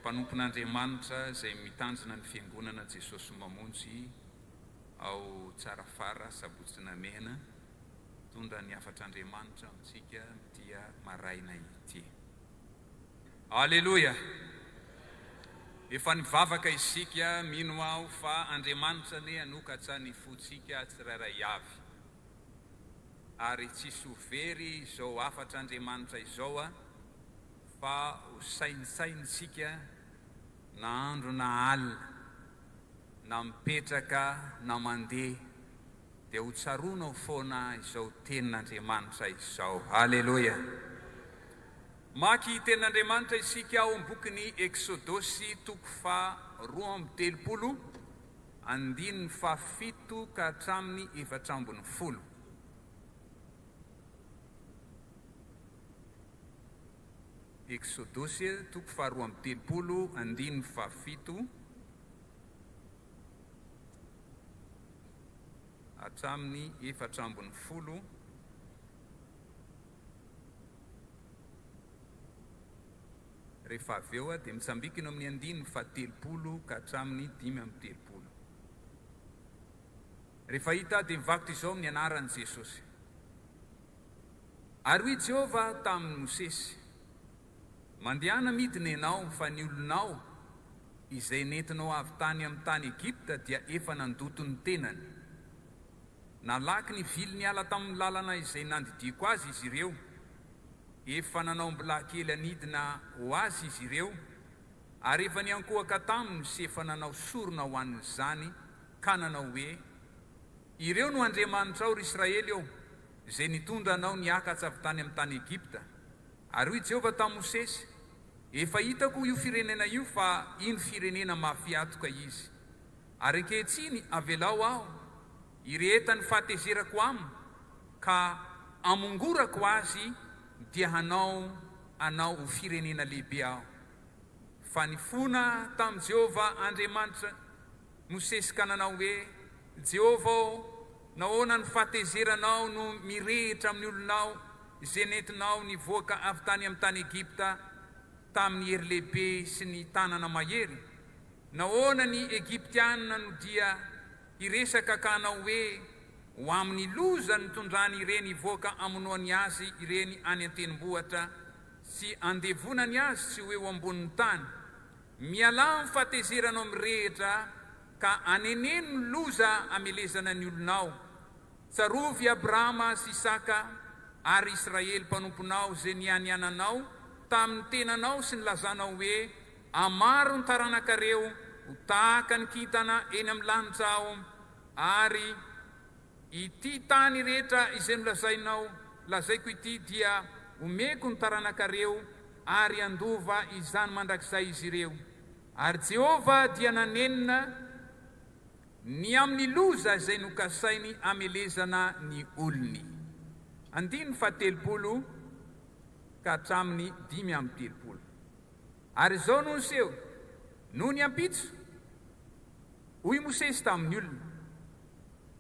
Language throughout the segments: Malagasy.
Mpanompon'Andriamanitra izay mitandrina ny Fiangonana Jesosy Mamonjy ao Tsarafara, Sabotsy Namehana, mitondra ny hafatr'Andriamanitra amintsika amin'ity maraina ity. Aleloia! Efa nivavaka isika, mino aho fa Andriamanitra anie hanokatra ny fontsika tsirairay avy. Ary tsisy ho very izao hafatr'Andriamanitra izao a, fa ho saintsainintsika na andro na alina, na mipetraka na mandeha, dia ho tsaroanao foana izao tenin'Andriamanitra izao. Aleloia! Maka tenin'Andriamanitra isika ao amin'ny bokin'ny Eksodosy toko faha 32, andininy faha 7 ka hatramin'ny 14. Eksodosy toko faha 32, andininy faha 7 hatramin'ny 14. Rehefa avy eo dia mitsambikina eo amin'ny andininy faha 30 ka hatramin'ny 35. Rehefa hita dia mivaky toy izao amin'ny anaran'i Jesosy. Ary hoy Jehovah tamin'i Mosesy, Mandehana midina ianao, fa ny olonao, izay nentinao avy tany amin'ny tany Egypta, dia efa nandoto ny tenany. Nalaky nivily niala tamin'ny lalana izay nandidiako azy izy ireo. Efa nanao ambilahy anidina ho azy izy ireo, ary efa niankohoka taminy sy efa nanao sorona ho an'izany, ka nanao hoe, Ireo no andriamanitrao, ry Israely ô, izay nitondra anao niakatra avy tany amin'ny tany Egypta. Ary hoy Jehovah tamin'i Mosesy, Efa hitako io firenena io fa indro firenena mafy hatoka izy. Ary ankehitriny avelao aho hirehetan'ny fahatezerako aminy, ka hamongorako azy, dia hanao anao ho firenena lehibe aho. Fa nifona tamin'i Jehovah Andriamanitra Mosesy ka nanao hoe, Jehovah ô, nahoana ny fahatezeranao no mirehitra amin'ny olonao, izay nentinao nivoaka avy tany amin'ny tany Egypta tamin'ny hery lehibe sy ny tanana mahery? Nahoana ny Egyptiana no dia hiresaka ka hanao hoe, Ho amin'ny loza nitondrany ireny hivoaka hamonoany azy ireny any an-tendrombohitra sy handevonany azy tsy ho eo ambonin'ny tany? Mialà amin'ny fahatezeranao mirehitra ka aneneno ny loza hamelezana ny olonao. Tsarovy i Abrahama sy Isaka ary Israely mpanomponao izay nianiananao tamin'ny tenanao sy nilazanao hoe, Hamaro ny taranakareo ho tahaka ny kintana eny amin'ny lanitra Aho, ary ity tany rehetra izay nolazainao, lazaiko ity, dia homeko ny taranakareo, ary handova izany mandrakizay izy ireo. Ary Jehovah dia nanenina ny amin'ny loza izay nokasainy hamelezana ny olony. Andininy faha 30 ka hatramin'ny 35. Ary izao no niseho, nony ampitso, hoy Mosesy tamin'ny olona,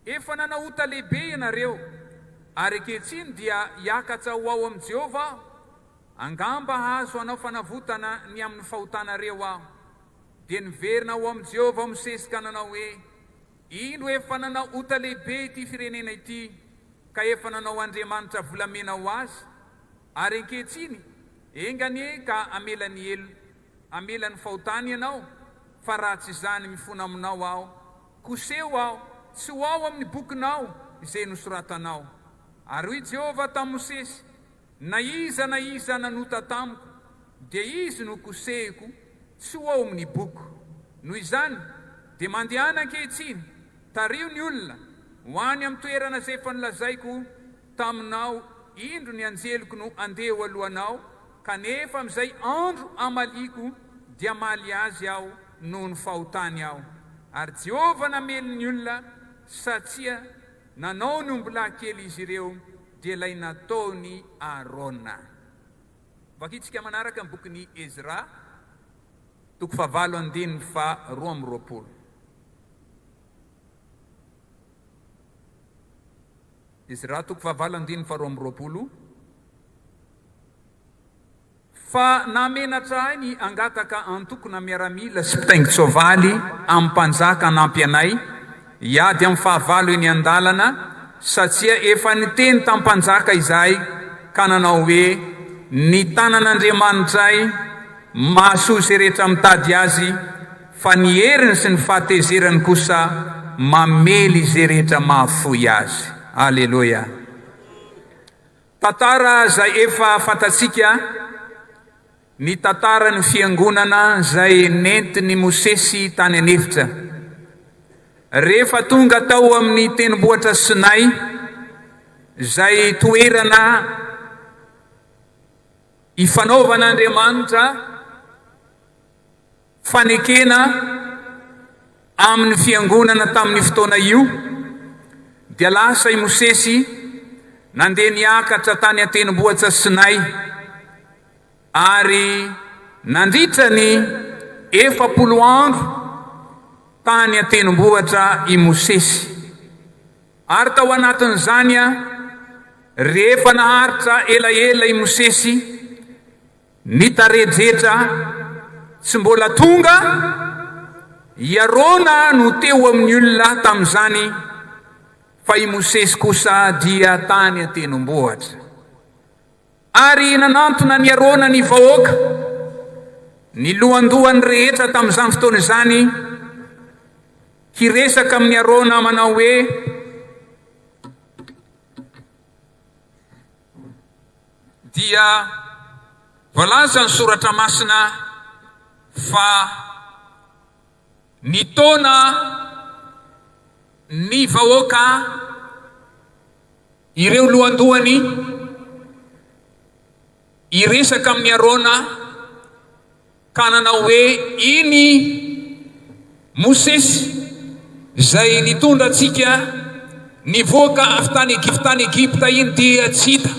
Efa nanao ota lehibe ianareo, ary ankehitriny dia hiakatra ho ao amin'i Jehovah aho, angamba hahazo hanao fanavotana ny amin'ny fahotanareo aho. Dia niverina ho amin'i Jehovah Mosesy ka nanao hoe, Indro efa nanao ota lehibe ity firenena ity, ka efa nanao andriamanitra volamena ho azy, ary ankehitriny, enga anie ka hamela ny helo, hamela ny fahotany ianao, fa raha tsy izany mifona aminao aho, koseho aho tsy ho ao amin'ny bokinao izay nosoratanao. Ary hoy Jehovah tamin'i Mosesy, Na iza na iza nanota tamiko, dia izy no kosehiko tsy ho ao amin'ny bokiko. Noho izany, dia mandehana ankehitriny, tariho ny olona ho any amin'ny toerana izay efa nolazaiko taminao, indro ny anjeliko no handeha eo alohanao, kanefa amin'izay andro hamaliako dia hamaly azy Aho noho ny fahotany Aho. Ary Jehovah namely ny olona, satria nanao ny ombilahy kely izy ireo, dia ilay nataon'i Arona. Vakintsika manaraka ny bokin'i Ezra, toko fahavalo andininy faha 22. Ezra toko fahavalo andininy faha 22. Fa nahamenatra ahy ny hangataka antokona miaramila sy mpitaingin-tsoavaly amin'ny mpanjaka hanampy anay hiady amin'ny fahavalo eny an-dalana, satria efa niteny tamin'ny mpanjaka izahay ka nanao hoe, Ny tanan'Andriamanitray mahasoa izay rehetra mitady azy, fa ny heriny sy ny fahatezerany kosa mamely izay rehetra mahafoy azy. Aleloia! Tantara izay efa fantatsika, ny tantaran'ny fiangonana izay nentin'i Mosesy tany an'efitra. Rehefa tonga tao amin'ny tendrombohitra Sinay, izay toerana ifanaovan'Andriamanitra Fanekena amin'ny fiangonana tamin'io fotoana io, dia lasa i Mosesy nandeha niakatra tany an-tendrombohitra Sinay, ary nandritra ny 40 andro tany an-tendrombohitra i Mosesy. Ary tao anatin'izany, rehefa naharitra elaela i Mosesy, Nitaredretra tsy mbola tonga i Arona no teo amin'ny olona tamin'izany, fa i Mosesy kosa dia tany an-tendrombohitra. Ary nanantona an'i Arona ny vahoaka, ny lohandohany rehetra tamin'izany fotoana izany, hiresaka amin'i Arona manao hoe, Dia voalaza ny soratra masina fa nitaona ny vahoaka ireo lohandohany hiresaka amin'i Arona Ka nanao hoe, Iny Mosesy izay nitondra antsika nivoaka avy tany Egypta tany Egypta iny dia tsy hita,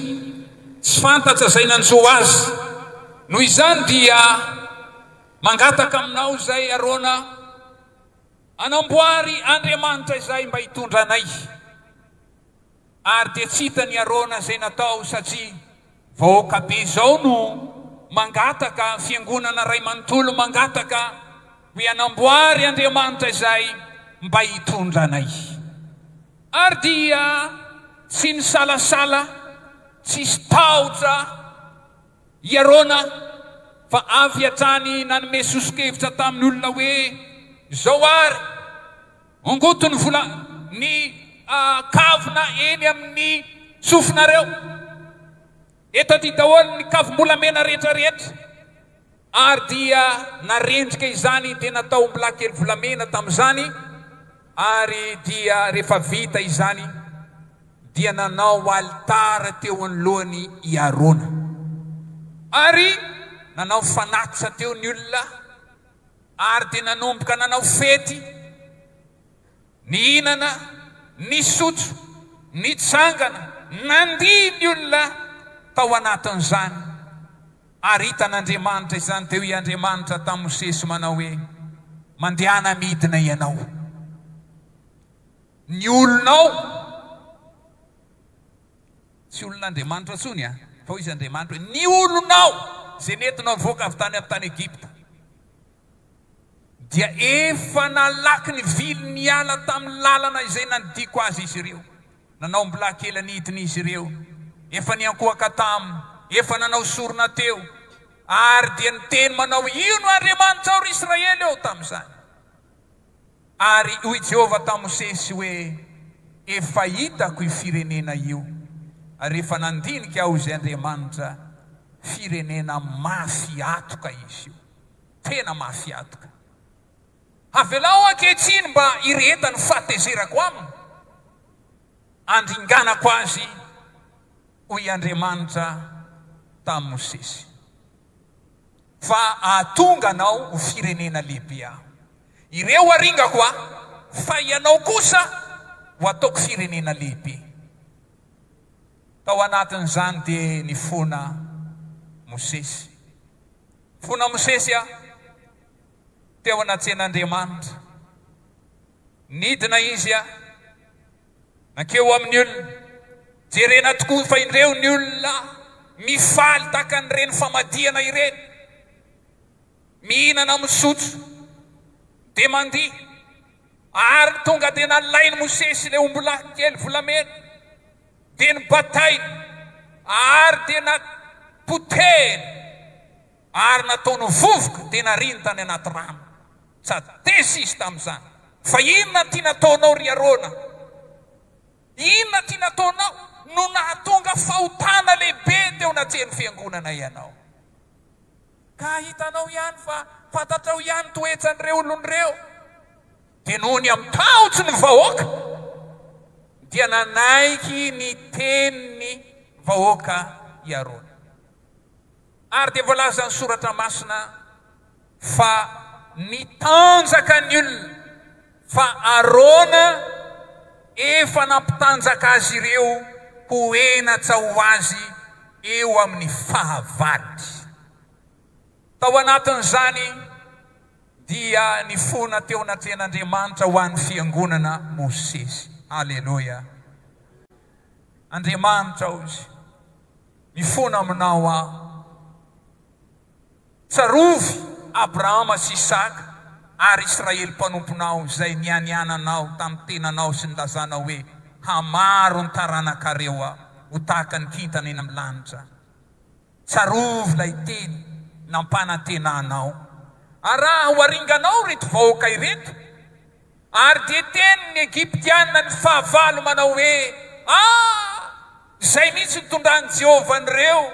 tsy fantatra izay nanjo azy. Noho izany dia mangataka aminao izay Arona, anamboary Andriamanitra izay mba hitondra anay. Ary dia tsy hitan'i Arona izay natao satria vahoaka be izao no mangataka, fiangonana iray manontolo mangataka hoe anamboary Andriamanitra izay mba hitondra anay. Ary dia tsy nisalasala, tsisy tahotra i Arona fa avy hatrany nanome soso-kevitra tamin'ny olona hoe, Izao ary, Ongoto ny vola ny kavina eny amin'ny sofinareo. Eto aty daholo ny kavim-bolamena rehetra rehetra. Ary dia narendrika izany dia natao ombilahy kely volamena tamin'izany ary dia rehefa vita izany dia nanao alitara teo anoloany i Arona. Ary nanao fanatitra teo ny olona. Ary dia nanomboka nanao fety, nihinana, nisotro, nitsangana, nandihy ny olona tao anatin'izany. Ary hitan'Andriamanitra izany, dia hoy Andriamanitra tamin'i Mosesy manao hoe, Mandehana midina ianao. Ny olonao. Tsy olon'Andriamanitra intsony an, fa hoy izy Andriamanitra hoe, Ny olonao izay nentinao nivoaka avy tany amin'ny tany Egypta dia efa nalaky nivily niala tamin'ny lalana izay nandidiako azy izy ireo. Nanao mbola kely anidina izy ireo, efa niankohoka taminy, efa nanao sorona teo, ary dia niteny manao, Io no Andriamanitrao, ry Israely ô, tamin'izany. Ary hoy Jehovah tamin'i Mosesy hoe, Efa hitako io firenena io, ary efa nandinika aho izay Andriamanitra, firenena mafy hatoka izy io, tena mafy hatoka. Avelao ankehitriny mba hirehetan'ny fahatezerako aminy, handringanako azy, hoy Andriamanitra tamin'i Mosesy. Fa hahatonga anao ho firenena lehibe Aho. Ireo haringako Aho, fa ianao kosa ho ataoko firenena lehibe. Tao anatin'izany dia nifona Mosesy. Nifona Mosesy aho teo anatrehan'Andriamanitra. Nidina izy aho nankeo amin'ny olona. Jerena tokoa fa indreo ny olona. Mifaly tahaka an'ireny famadihana ireny. Mihinana misotro, dia mandihy. Ary tonga dia nalain'i Mosesy ilay ombilahy kely volamena, dia nobatainy, ary dia napotehiny, ary nataony vovoka, dia nariany tany anaty rano. Sady tezitra izy tamin'izany. Fa inona ity nataonao, ry Arona? Inona ity nataonao no nahatonga fahotana lehibe teo anatrehan'ny fiangonana ianao? Ka hitanao ihany fa fantatrao ihany toetran'ireo olona ireo. Dia noho ny amin'ny tahotry ny vahoaka dia nanaiky ny tenin'ny vahoaka i Arona. Ary dia voalazan'ny Soratra Masina fa nitanjaka ny olona, fa Arona efa nampitanjaka azy ireo ho henatra ho azy eo amin'ny fahavalony. Tao anatin'izany dia nifona teo anatrehan'Andriamanitra ho an'ny fiangonana Mosesy. Aleloia! Andriamanitra, hoy izy, mifona aminao aho. Tsarovy Abrahama sy Isaka ary Israely mpanomponao izay nianiananao tamin'ny tenanao sy nilazanao hoe, Hamaro ny taranakareo Aho ho tahaka ny kintana eny amin'ny lanitra. Tsarovy ilay teny nampanantenanao. Ary raha ho aringanao ireto vahoaka ireto, Ary dia tenin' ny Egyptiana ny fahavalo manao hoe, Ah! Izay mihitsy nitondran'i Jehovah an'ireo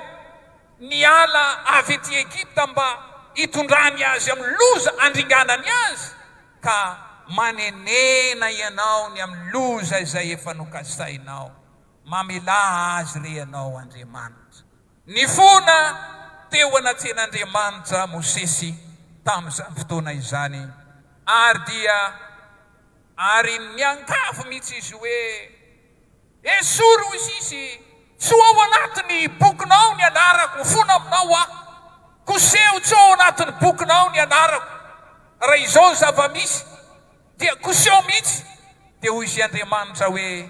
niala avy etỳ Egypta mba hitondrany azy amin'ny loza handringanany azy, ka manenena ianao ny amin'ny loza izay efa nokasainao. Mamelà azy re ianao, Andriamanitra. Nifona teo anatrehan'Andriamanitra Mosesy tamin'izany fotoana izany, ary dia ary niangavy mihitsy izy hoe, Esory, hoy izy, tsy ho ao anatin'ny bokinao ny anarako, mifona aminao aho, koseho tsy ho ao anatin'ny bokinao ny anarako, raha izao ny zava-misy. Dia koseho mihitsy. Dia hoy izy Andriamanitra hoe,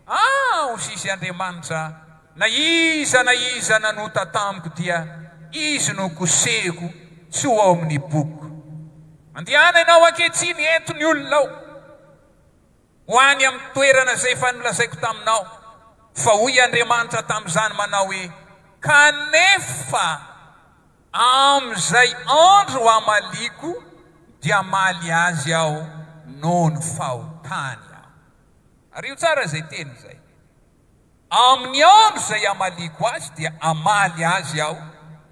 Ah, hoy izy Andriamanitra, na iza na iza nanota tamiko dia izy no kosehiko tsy ho ao amin'ny bokiko. Mandehana ianao ankehitriny ento ny olona ao ho any amin'ny toerana izay efa nolazaiko taminao. Fa hoy Andriamanitra tamin'izany manao hoe, Kanefa. Amin'izay andro hamaliako dia hamaly azy aho noho ny fahotany aho. Ariho tsara izay teny izay. Amin'ny andro izay hamaliako azy dia hamaly azy aho,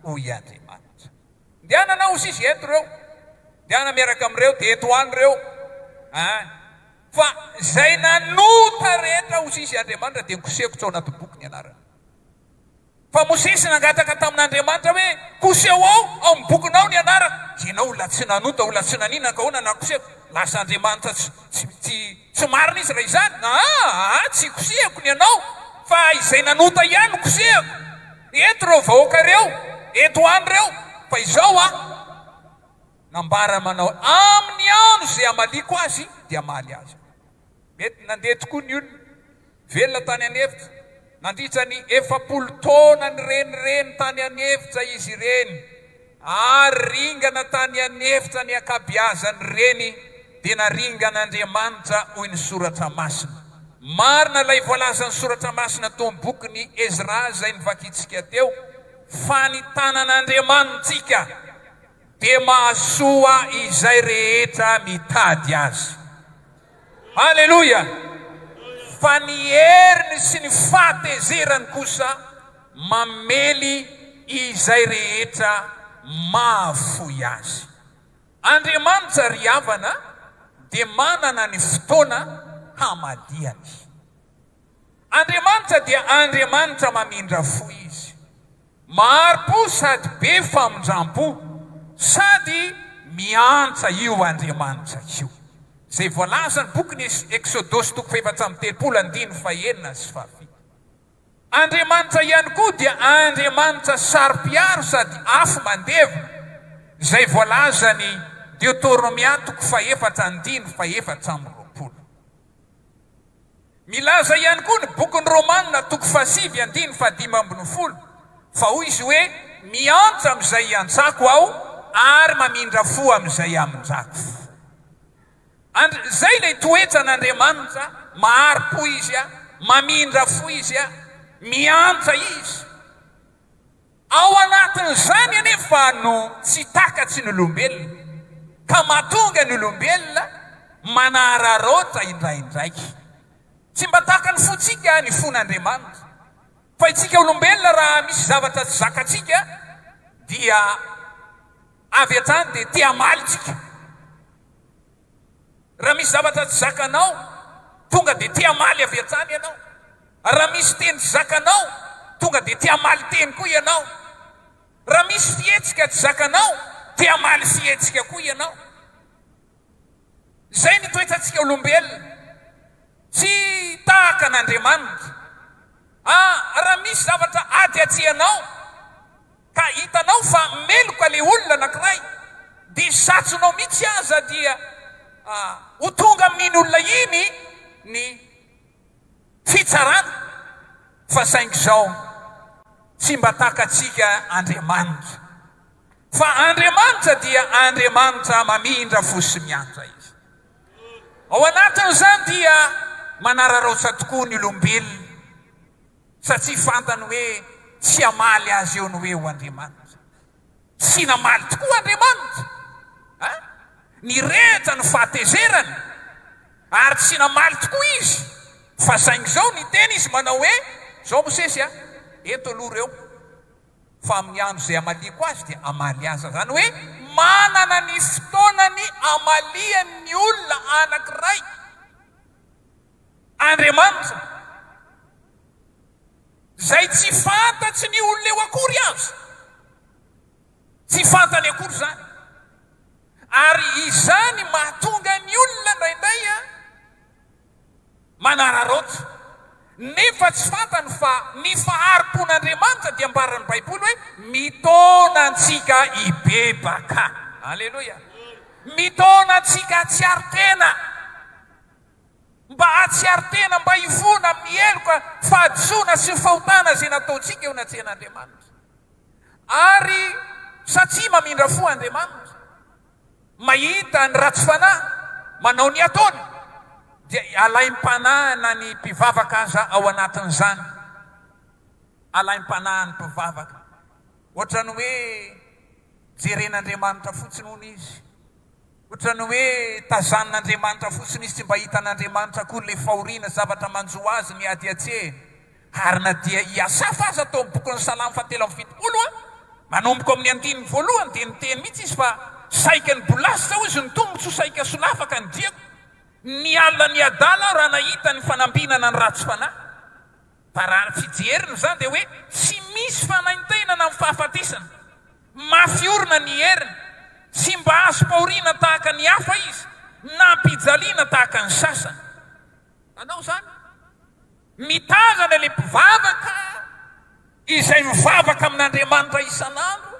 hoy Andriamanitra. Ndehana anao hoy izy, ento ireo. Ndehana miaraka amin'ireo dia ento any ireo. An! Fa izay nanota rehetra hoy izy Andriamanitra dia nokosehiko tsy ao anaty boky ny anarany. Fa Mosesy nangataka tamin'Andriamanitra hoe, Koseho ao, ao amin'ny bokinao ny anarako. Ianao olona tsy nanota, olona tsy naninona, ka ahoana no nakosehako? Lasa Andriamanitra tsy, tsy, tsy, tsy marina izy raha izany. Aa, tsy kosehako ny anao, fa izay nanota ihany no kosehako. Ento ireo vahoaka ireo, ento any ireo, fa izao aho nambara manao, Amin'ny andro izay hamaliako azy, dia hamaly azy aho. Mety nandeha tokoa ny olona velona tany an'efitra. Nandritra ny 40 taona nirenireny tany an'efitra izy ireny, ary ringana tany an'efitra ny ankabeazan'ireny dia naringan'Andriamanitra, hoy ny Soratra Masina. Marina ilay voalazan'ny Soratra Masina tao amin'ny bokin'i Ezra izay novakintsika teo, fa ny tanan'Andriamanitsika dia mahasoa izay rehetra mitady Azy. Aleloia! Fa ny heriny sy ny fahatezerany kosa mamely izay rehetra mahafoy azy. Andriamanitra ry havana dia manana ny fotoana hamaliany. Andriamanitra dia Andriamanitra mamindra fo Izy. Mahari-po sady be famindram-po sady miantsa io Andriamanitra io. Izay voalazan'ny bokin'ny Eksodosy toko faha-34 andininy fahenina sy fahafito. Andriamanitra ihany koa dia Andriamanitra saro-piaro sady afo mandevona, izay voalazan'ny Deotornomia toko fahefatra andininy faha-24. Milaza ihany koa ny bokin'ny Romana toko fahasivy andininy fahadimy ambin'ny folo. Fa hoy Izy hoe, Miantsa amin'izay iantsako Aho, ary mamindra fo amin'izay amindrako fo. And, izay ilay toetran'Andriamanitra, mahari-po Izy, mamindra fo Izy, miantsa Izy. Ao anatin'izany anefa no tsy takatry ny olombelona, ka mahatonga ny olombelona manararaotra indraindray. Tsy mba tahaka ny fontsika ny fon'Andriamanitra. Fa isika olombelona raha misy zavatra tsy zakantsika dia avy hatrany dia te hamaly tsika. Raha misy zavatra tsy zakanao, tonga dia te hamaly avy hatrany ianao. Raha misy teny tsy zakanao, tonga dia te hamaly teny koa ianao. Raha misy fihetsika tsy zakanao, te hamaly fihetsika koa ianao. Izay ny toetrantsika olombelona. Tsy tahaka an'Andriamanitra. Ah, raha misy zavatra ady atrehanao, ka hitanao fa meloka le olona anakiray, dia satsonao mihitsy aza dia ho tonga amin'iny olona iny ny fitsarana, fa saingy izao, tsy mba takatsika Andriamanitra. Fa Andriamanitra dia Andriamanitra mamindra fo sy miantra Izy. Ao anatin'izany dia manararaotra tokoa ny olombelona satria fantany hoe tsy hamaly azy eo no eo Andriamanitra. Tsy namaly tokoa Andriamanitra. A? Nirehitra ny fahatezerany ary tsy namaly tokoa izy fa saingy izao niteny izy manao hoe, Izao Mosesy a, eto aloha ireo. Fa amin'ny andro izay hamaliako azy dia hamaly azy. Izany hoe manana ny fotoanany hamaliany ny olona anankiray Andriamanitra, izay tsy fantatry ny olona eo akory aza. Tsy fantany akory izany. Ary izany mahatonga ny olona indraindray manararaotra, nefa tsy fantany fa ny fahari-pon'Andriamanitra dia ambaran'ny Baiboly hoe mitaona antsika hibebaka. Aleloia! Mitaona antsika hahatsiaro tena, mba hahatsiaro tena, mba hifona amin'ny heloka, fahadisoana sy fahotana izay nataontsika eo anatrehan'Andriamanitra. Ary satria mamindra fo Andriamanitra, Mahita ny ratsy fanahy manao ny ataony dia alaim-panahy na ny mpivavaka aza ao anatin'izany. Alaim-panahy ny mpivavaka. Ohatran'ny hoe jeren'Andriamanitra fotsiny hono izy. Ohatran'ny hoe tazanin'Andriamanitra fotsiny izy, tsy mba hitan'Andriamanitra akory ilay fahoriana, zavatra manjo azy, ny ady atrehiny. Ary na dia i Asafa aza tao amin'ny bokin'ny Salamo fahatelo amby 70, manomboka ao amin'ny andininy voalohany, dia niteny mihitsy izy fa saika nibolasitra hoy izy ny tongotro, saika solafaka ny diako. Niala niadala aho raha nahita ny fanambinana ny ratsy fanahy. Fa raha ny fijeriny izany dia hoe tsy misy fanaintainana amin'ny fahafatesana. Mafy orina ny heriny. Tsy mba azom-pahoriana tahaka ny hafa izy, na ampijaliana tahaka ny sasany. Nanao izany. Mitazana ilay mpivavaka izay mivavaka amin'Andriamanitra isan'andro,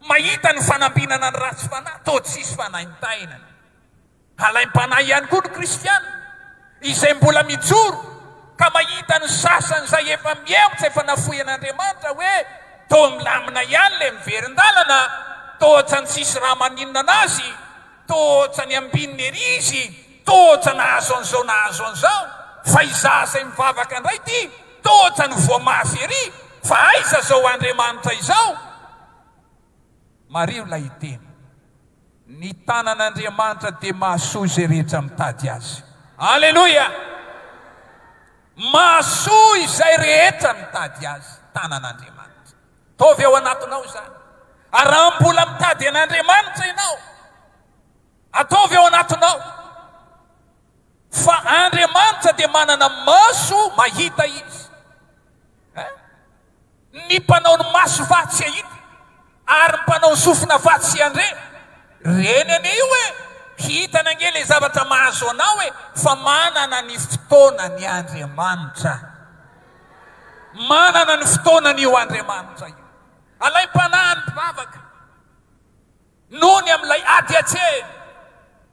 mahita ny fanambinana ny ratsy fanahy, toa tsisy fanaintainana. Alaim-panahy ihany koa ny kristiana izay mbola mijoro ka mahita ny sasany izay efa mihemotra, efa nafoy an'Andriamanitra hoe toa milamina ihany ilay miverin-dalana, toa ohatran'ny tsisy raha maninona an'azy. Toa ohatrany ambinina ery izy, toa ohatra nahazo an'izao nahazo an'izao, fa izaho izay mivavaka indray ity, toa ohatrany voa mafy ery, fa aiza izao Andriamanitra izao? Mariho ilay teny, Ny tanan'Andriamanitra dia mahasoa izay rehetra mitady Azy. Aleloia! Mahasoa izay rehetra mitady Azy, tanan'Andriamanitra. Ataovy ao anatinao izany. Ary raha mbola mitady an'Andriamanitra ianao, ataovy ao anatinao fa Andriamanitra dia manana maso mahita Izy. Eh? Ny mpanao ny maso va tsy hahita, ary ny mpanao ny sofina va tsy handre? Reny anie io e! Hitany ange ilay zavatra mahazo anao e! Fa manana ny fotoanany Andriamanitra. Manana ny fotoanany io Andriamanitra io. Alaim-panahy ny mpivavaka noho ny amin'ilay ady atrehiny.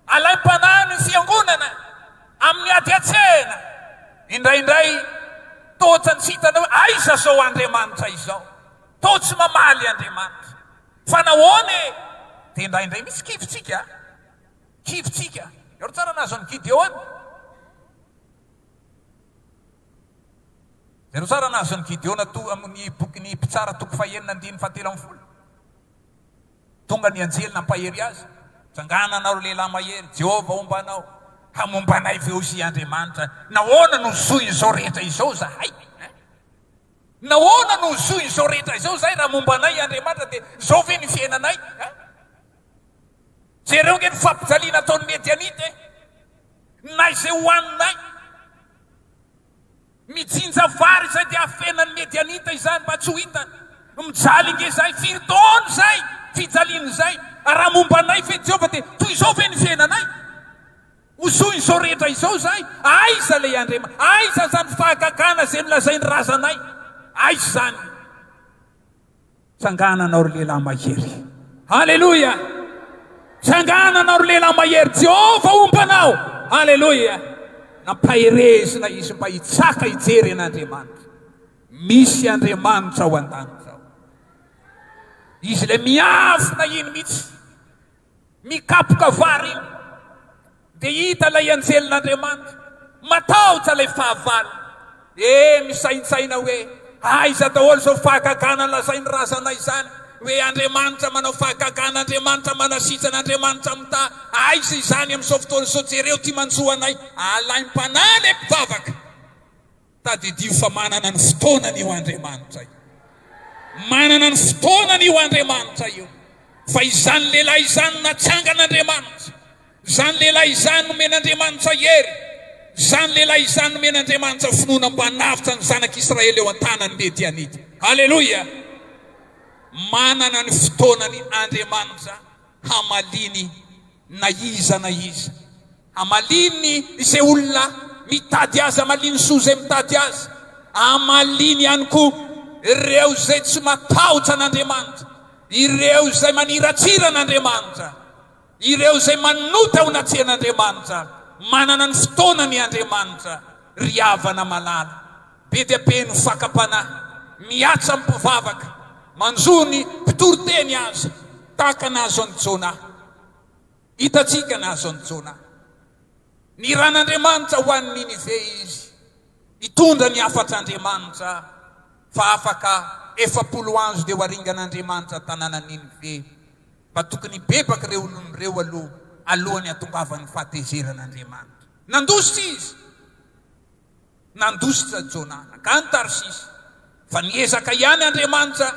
Alaim-panahy ny fiangonana amin'ny ady atrehina. Indraindray toa ohatran'ny tsy hitanao hoe aiza izao Andriamanitra izao. Toa tsy mamaly Andriamanitra. Fa nahoana e? Dia indraindray mihitsy kivy tsika a! Kivy tsika. Ianareo tsara nahazo an'i Gideona. Jereo tsara nahazo an'i Gideona to amin'ny bokin'ny Mpitsara toko fahenina andininy fahatelo ambin'ny folo. Tonga ny anjely nampahery azy, Tsangana anao ry lehilahy mahery, Jehovah homba anao. Hamomba anay ve hozy i Andriamanitra? Nahoana no zohin'izao rehetra izao izahay? Nahoana no zohin'izao rehetra izao izahay raha momba anay i Andriamanitra dia izao ve ny fiainanay? Jereo ange ny fampijaliana ataon'ny Medianita e! Na izay hohaninay. Mijinja vary izay dia afenan'ny Medianita izany mba tsy ho hitany. Mijaly ange izahay, firy taona izay fijaliana izay, ary raha momba anay ve Jehovah dia toy izao ve ny fiainanay? Ho zohin'izao rehetra izao izahay, aiza ilay Andriamanitra? Aiza izany fahagagana izay nolazain'ny razanay? Aiza izany? Tsangana anao ry lehilahy mahery. Aleloia! Tsangana anao ry lehilahy mahery, Jehovah homba anao. Aleloia! Nampaherezina izy mba hitsaka hijery an'Andriamanitra. Misy Andriamanitra ao an-danitra ao. Izy ilay miafina iny mihitsy. Mikapoka vary iny, dia hita ilay anjelin'Andriamanitra. Matahotra ilay fahavalo. Eh, misaintsaina hoe, Aiza daholo izao fahagagana lazain'ny razanay izany? Hoe Andriamanitra manao fahagagana, Andriamanitra manasitrana, Andriamanitra mitaha. Aiza izany amin'izao fotoana izao? Jereo ity manjo anay. Alaim-panahy ilay mpivavaka. Tadidio fa manana ny fotoanany io Andriamanitra io. Manana ny fotoanany io Andriamanitra io. Fa izany lehilahy izany no natsangan'Andriamanitra. Izany lehilahy izany nomen'Andriamanitra hery. Izany lehilahy izany nomen'Andriamanitra finoana mba hanavotra ny zanak'Israely eo an-tanan'ny Medianita. Aleloia! Manana ny fotoanany Andriamanitra hamaliany na iza na iza. Hamaliany izay olona mitady Azy, hamaliany soa izay mitady Azy, hamaliany ihany koa ireo izay tsy matahotra an'Andriamanitra, ireo izay maniratsira an'Andriamanitra, ireo izay manota ho natrehan'Andriamanitra. Manana ny fotoanany Andriamanitra, ry havana malala. Be dia be ny fakam-panahy mihatra amin'ny mpivavaka, manjo ny mpitory teny aza, tahaka nahazo an'i Jonah. Hitantsika nahazo an'i Jonah. Niran'Andriamanitra ho any Ninive izy, hitondra ny hafatr'Andriamanitra, fa afaka 40 andro dia ho aringan'Andriamanitra ny tanànan'i Ninive. Mba tokony hibebaka ireo olona ireo aloha, alohan'ny hatongavan'ny fahatezeran'Andriamanitra. Nandositra izy. Nandositra Jonah nankany Tarsisy, fa niezaka ihany Andriamanitra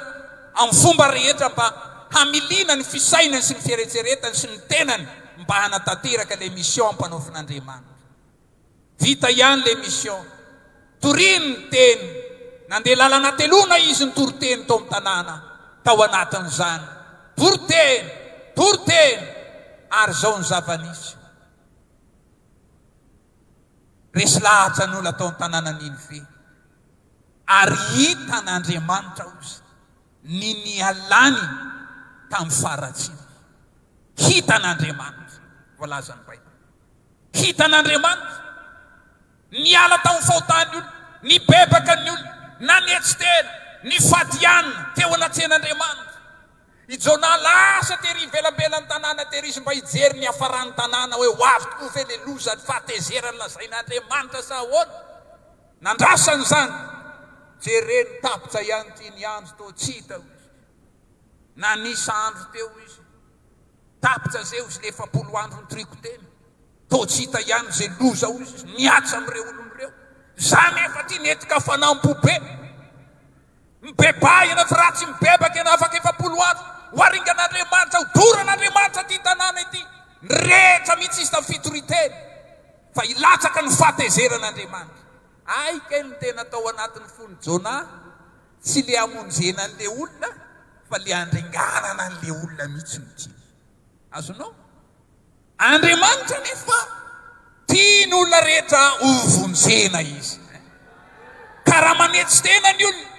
amin'ny fomba rehetra mba hamiliana ny fisainany sy ny fieretseretany sy ny tenany mba hanatanteraka ilay mission ampanaovin'Andriamanitra. Vita ihany ilay mission. Toriny ny teny. Nandeha lalana hateloana izy nitory teny tao amin'ny tanàna. Tao anatin'izany, toriteny, toriteny, ary izao ny zava-nisy. Resy lahatra ny olona tao an-tanànan'i Ninive, ary hitan'Andriamanitra, hoy izy, ny nialany tamin'ny faharatsiany. Hitan'Andriamanitra, voalazan'ny Baiboly. Hitan'Andriamanitra. Niala tamin'ny fahotan'ny olona, nibebaka ny olona, nanetry tena, nifady hanina teo anatrehan'Andriamanitra. I Jonah lasa tery ivelambelan'ny tanàna tery izy mba hijery ny hiafaran'ny tanàna hoe ho avy tokoa ve ilay loza, ny fahatezerana lazain'Andriamanitra sa ahoana? Nandrasany izany. Jereny tapitra ihany ity ny andro toa tsy hita hoy izy. Nanisa andro teo izy. Tapitra izay hoy izy ilay 40 andro nitoriako teny. Toa tsy hita ihany izay loza hoy izy mihatra amin'ireo olona ireo. Izaho nefa ity nentin-kafanam-po be. Mibebaha ianao fa raha tsy mibebaka ianao afaka 40 andro, ho aringan'Andriamanitra, ho doran'Andriamanitra ity tanàna ity. Nirehitra mihitsy izy tamin'ny fitorian-teny fa hilatsaka ny fahatezeran'Andriamanitra. Hay kay ny tena tao anatin'ny fon'i Jonah, tsy le hamonjena an'le olona fa le handringanana an'le olona mihitsy no tiany. Azonao? Andriamanitra anefa tia ny olona rehetra ho vonjena Izy. Ka raha manetry tena ny olona,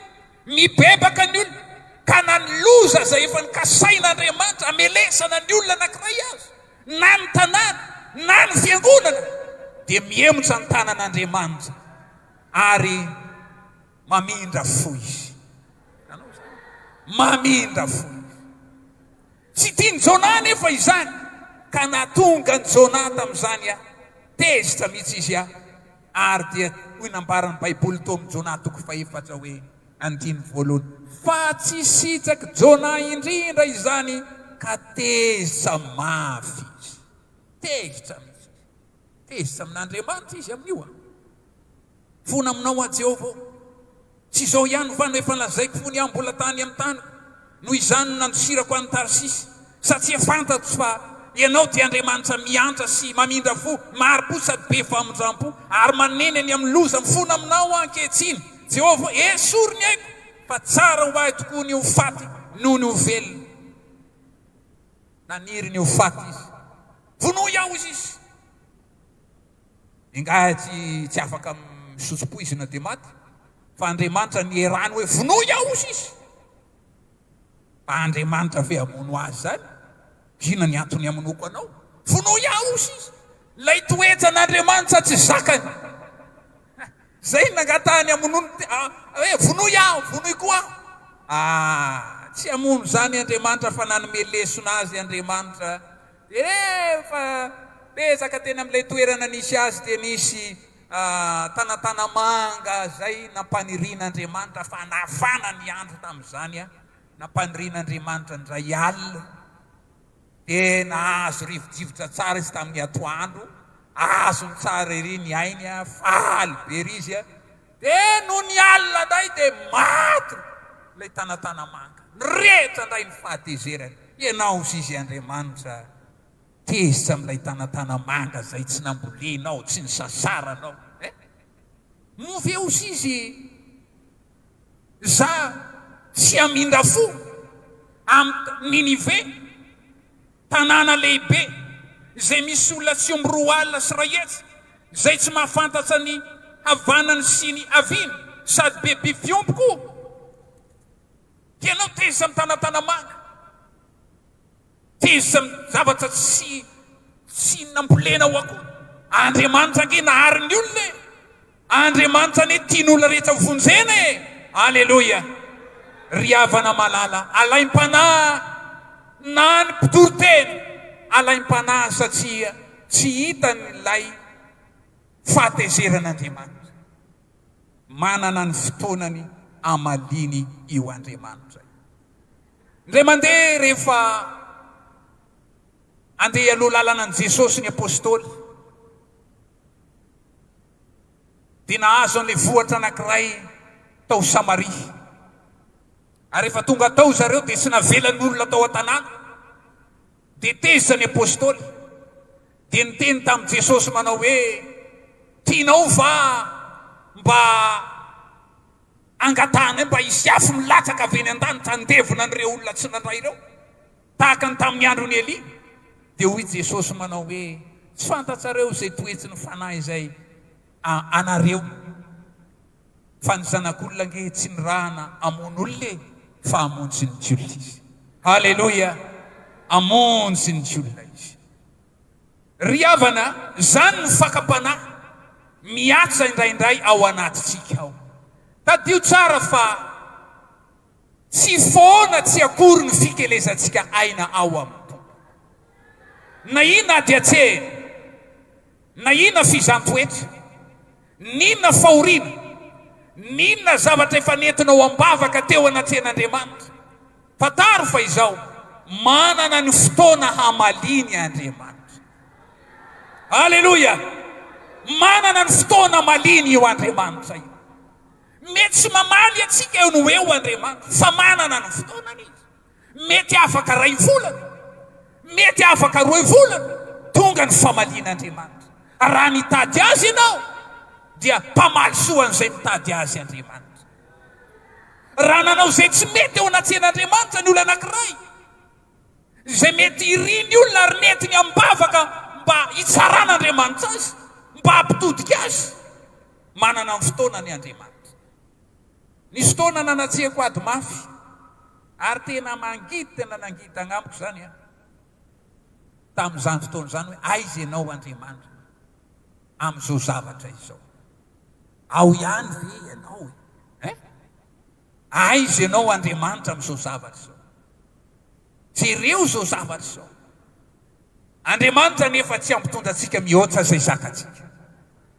mibebaka ny olona, ka na ny loza izay efa nokasain'Andriamanitra hamelesana ny olona anankiray aza, na ny tanàna, na ny fiangonana, dia mihemotra ny tanan'Andriamanitra ary mamindra fo Izy. Hitanao izany? Mamindra fo izy. Tsy tian'i Jonah anefa izany, ka nahatonga an'i Jonah tamin'izany tezitra mihitsy izy, ary dia hoy nambaran'ny Baiboly tao amin'ny Jonah toko fahefatra hoe, andininy voalohany, Fa tsy sitrak'i Jonah indrindra izany, ka tezitra mafy izy. Tezitra mihitsy izy. Tezitra amin'Andriamanitra izy amin'io. Fona aminao aho, Jehovah ô. Tsy izao ihany va no efa lazaiko fony aho mbola tany amin'ny taniko? Noho izany no nandosirako an'i Tarsisy. Sa tsia fantatro fa Ianao dia Andriamanitra miantra sy mamindra fo, mahari-po sady be famindram-po, ary maneny any amin'ny loza. Mifona aminao aho ankehitriny, Jehovah ô, esory ny aiko, fa tsara ho ahy tokoa ny ho faty noho ny ho velona. Naniry ny ho faty izy. Vonoy aho, hoy izy. Ingahy tsy tsy afaka misotro poizina dia maty fa Andriamanitra nierany hoe vonoy aho hozy izy. Fa Andriamanitra ve hamono azy zany? Inona ny antony hamonoako anao? Vonoy aho hozy izy. Ilay toetran'Andriamanitra tsy zakany. Zay no nangatahany hamonoany hoe vonoy aho, vonoy koa aho. Ah, tsy hamono izany Andriamanitra fa nanome lesona azy Andriamanitra. Rehefa betsaka teny amin'ilay toerana nisy azy dia nisy tanantanamanga izay nampanirian'Andriamanitra fa nafana ny andro tamin'izany, nampanirian'Andriamanitra indray alina. Dia nahazo rivodrivotra tsara izy tamin'ny atoandro, azony tsara ery ny ainy, faly be ery izy. Dia nony alina indray dia maty ilay tanatanamanga, nirehitra indray ny fahatezerany. Ianao hozy izy Andriamanitra tezitra amin'ilay tanatanamanga izay tsy nambolenao, tsy nisasaranao. Eh? Moa ve hozy izy za tsy hamindra fo amin'i Ninive? Tanàna lehibe izay misy olona tsy omby 220, izay tsy mahafantatra ny havanany sy ny haviany, sady be biby fiompy koa. Ianao tezitra amin'ny tanantanamanga, tezitra amin'ny zavatra tsy tsy nambolenao akory. Andriamanitra ange nahary ny olona e! Andriamanitra anie tia ny olona rehetra ho vonjena e! Aleloia! Ry havana malala, alaim-panahy na ny mpitory teny, alaim-panahy satria tsy hitany ilay fahatezeran'Andriamanitra. Manana ny fotoanany hamaliany io Andriamanitra io. Indray mandeha rehefa andeha hialoha lalana an'i Jesosy ny apostoly, dia nahazo an'ilay vohitra anankiray tao Samaria. Ary rehefa tonga tao zareo dia tsy navelan'ny olona tao an-tanàna. Dia tezitra ny apostoly, dia niteny tamin'i Jesosy manao hoe, Tianao va mba angatahanay mba hisy afo milatsaka avy eny an-danitra handevona an'ireo olona tsy nandray ireo? Tahaka ny tamin'ny andron'i Elia, dia hoy Jesosy manao hoe, Tsy fantatrareo izay toetry ny fanahy izay anareo, fa ny Zanak'olona ange tsy nirahana hamono olona e, fa hamonjy ny olona Izy. Haleloia! Hamonjy ny olona Izy. Ry havana, izany no fakam-panahy mihatsa indraindray ao anatintsika ao. Tadidio tsara fa. Tsy foana tsy akory ny fikelezantsika aina ao amin'ny Tompo. Na inona ady atrehina, na inona fizan-toetra, n'inona fahoriana, n'inona zavatra efa nentinao am-bavaka teo anatrehan'Andriamanitra, fantaro fa izao, manana ny fotoana hamaliany Andriamanitra. Aleloia! Manana ny fotoana hamaliany io Andriamanitra io. Mety tsy mamaly antsika eo no eo Andriamanitra fa manana ny fotoanany Izy. Mety afaka iray volana, mety afaka roe volana, tonga ny famalian'Andriamanitra. Raha nitady Azy ianao dia mpamaly soa an'izay mitady Azy Andriamanitra. Raha nanao izay tsy mety eo anatrehan'Andriamanitra ny olona anankiray, izay mety irin'ny olona ary nentiny amim-bavaka mba hitsaran'Andriamanitra azy, mba hampitodika azy. Manana ny fotoanany Andriamanitra. Nisy fotoana nanatrehako ady mafy, ary tena mangidy, tena nangidy tagnamiko izany an, tamin'izany fotoana izany hoe aiza ianao Andriamanitra amin'izao zavatra izao? Ao ihany ve ianao e? Hein? Aiza ianao Andriamanitra amin'izao zavatra izao? Jereo izao zavatra izao. Andriamanitra anefa tsy hampitondra antsika mihoatra izay zakantsika.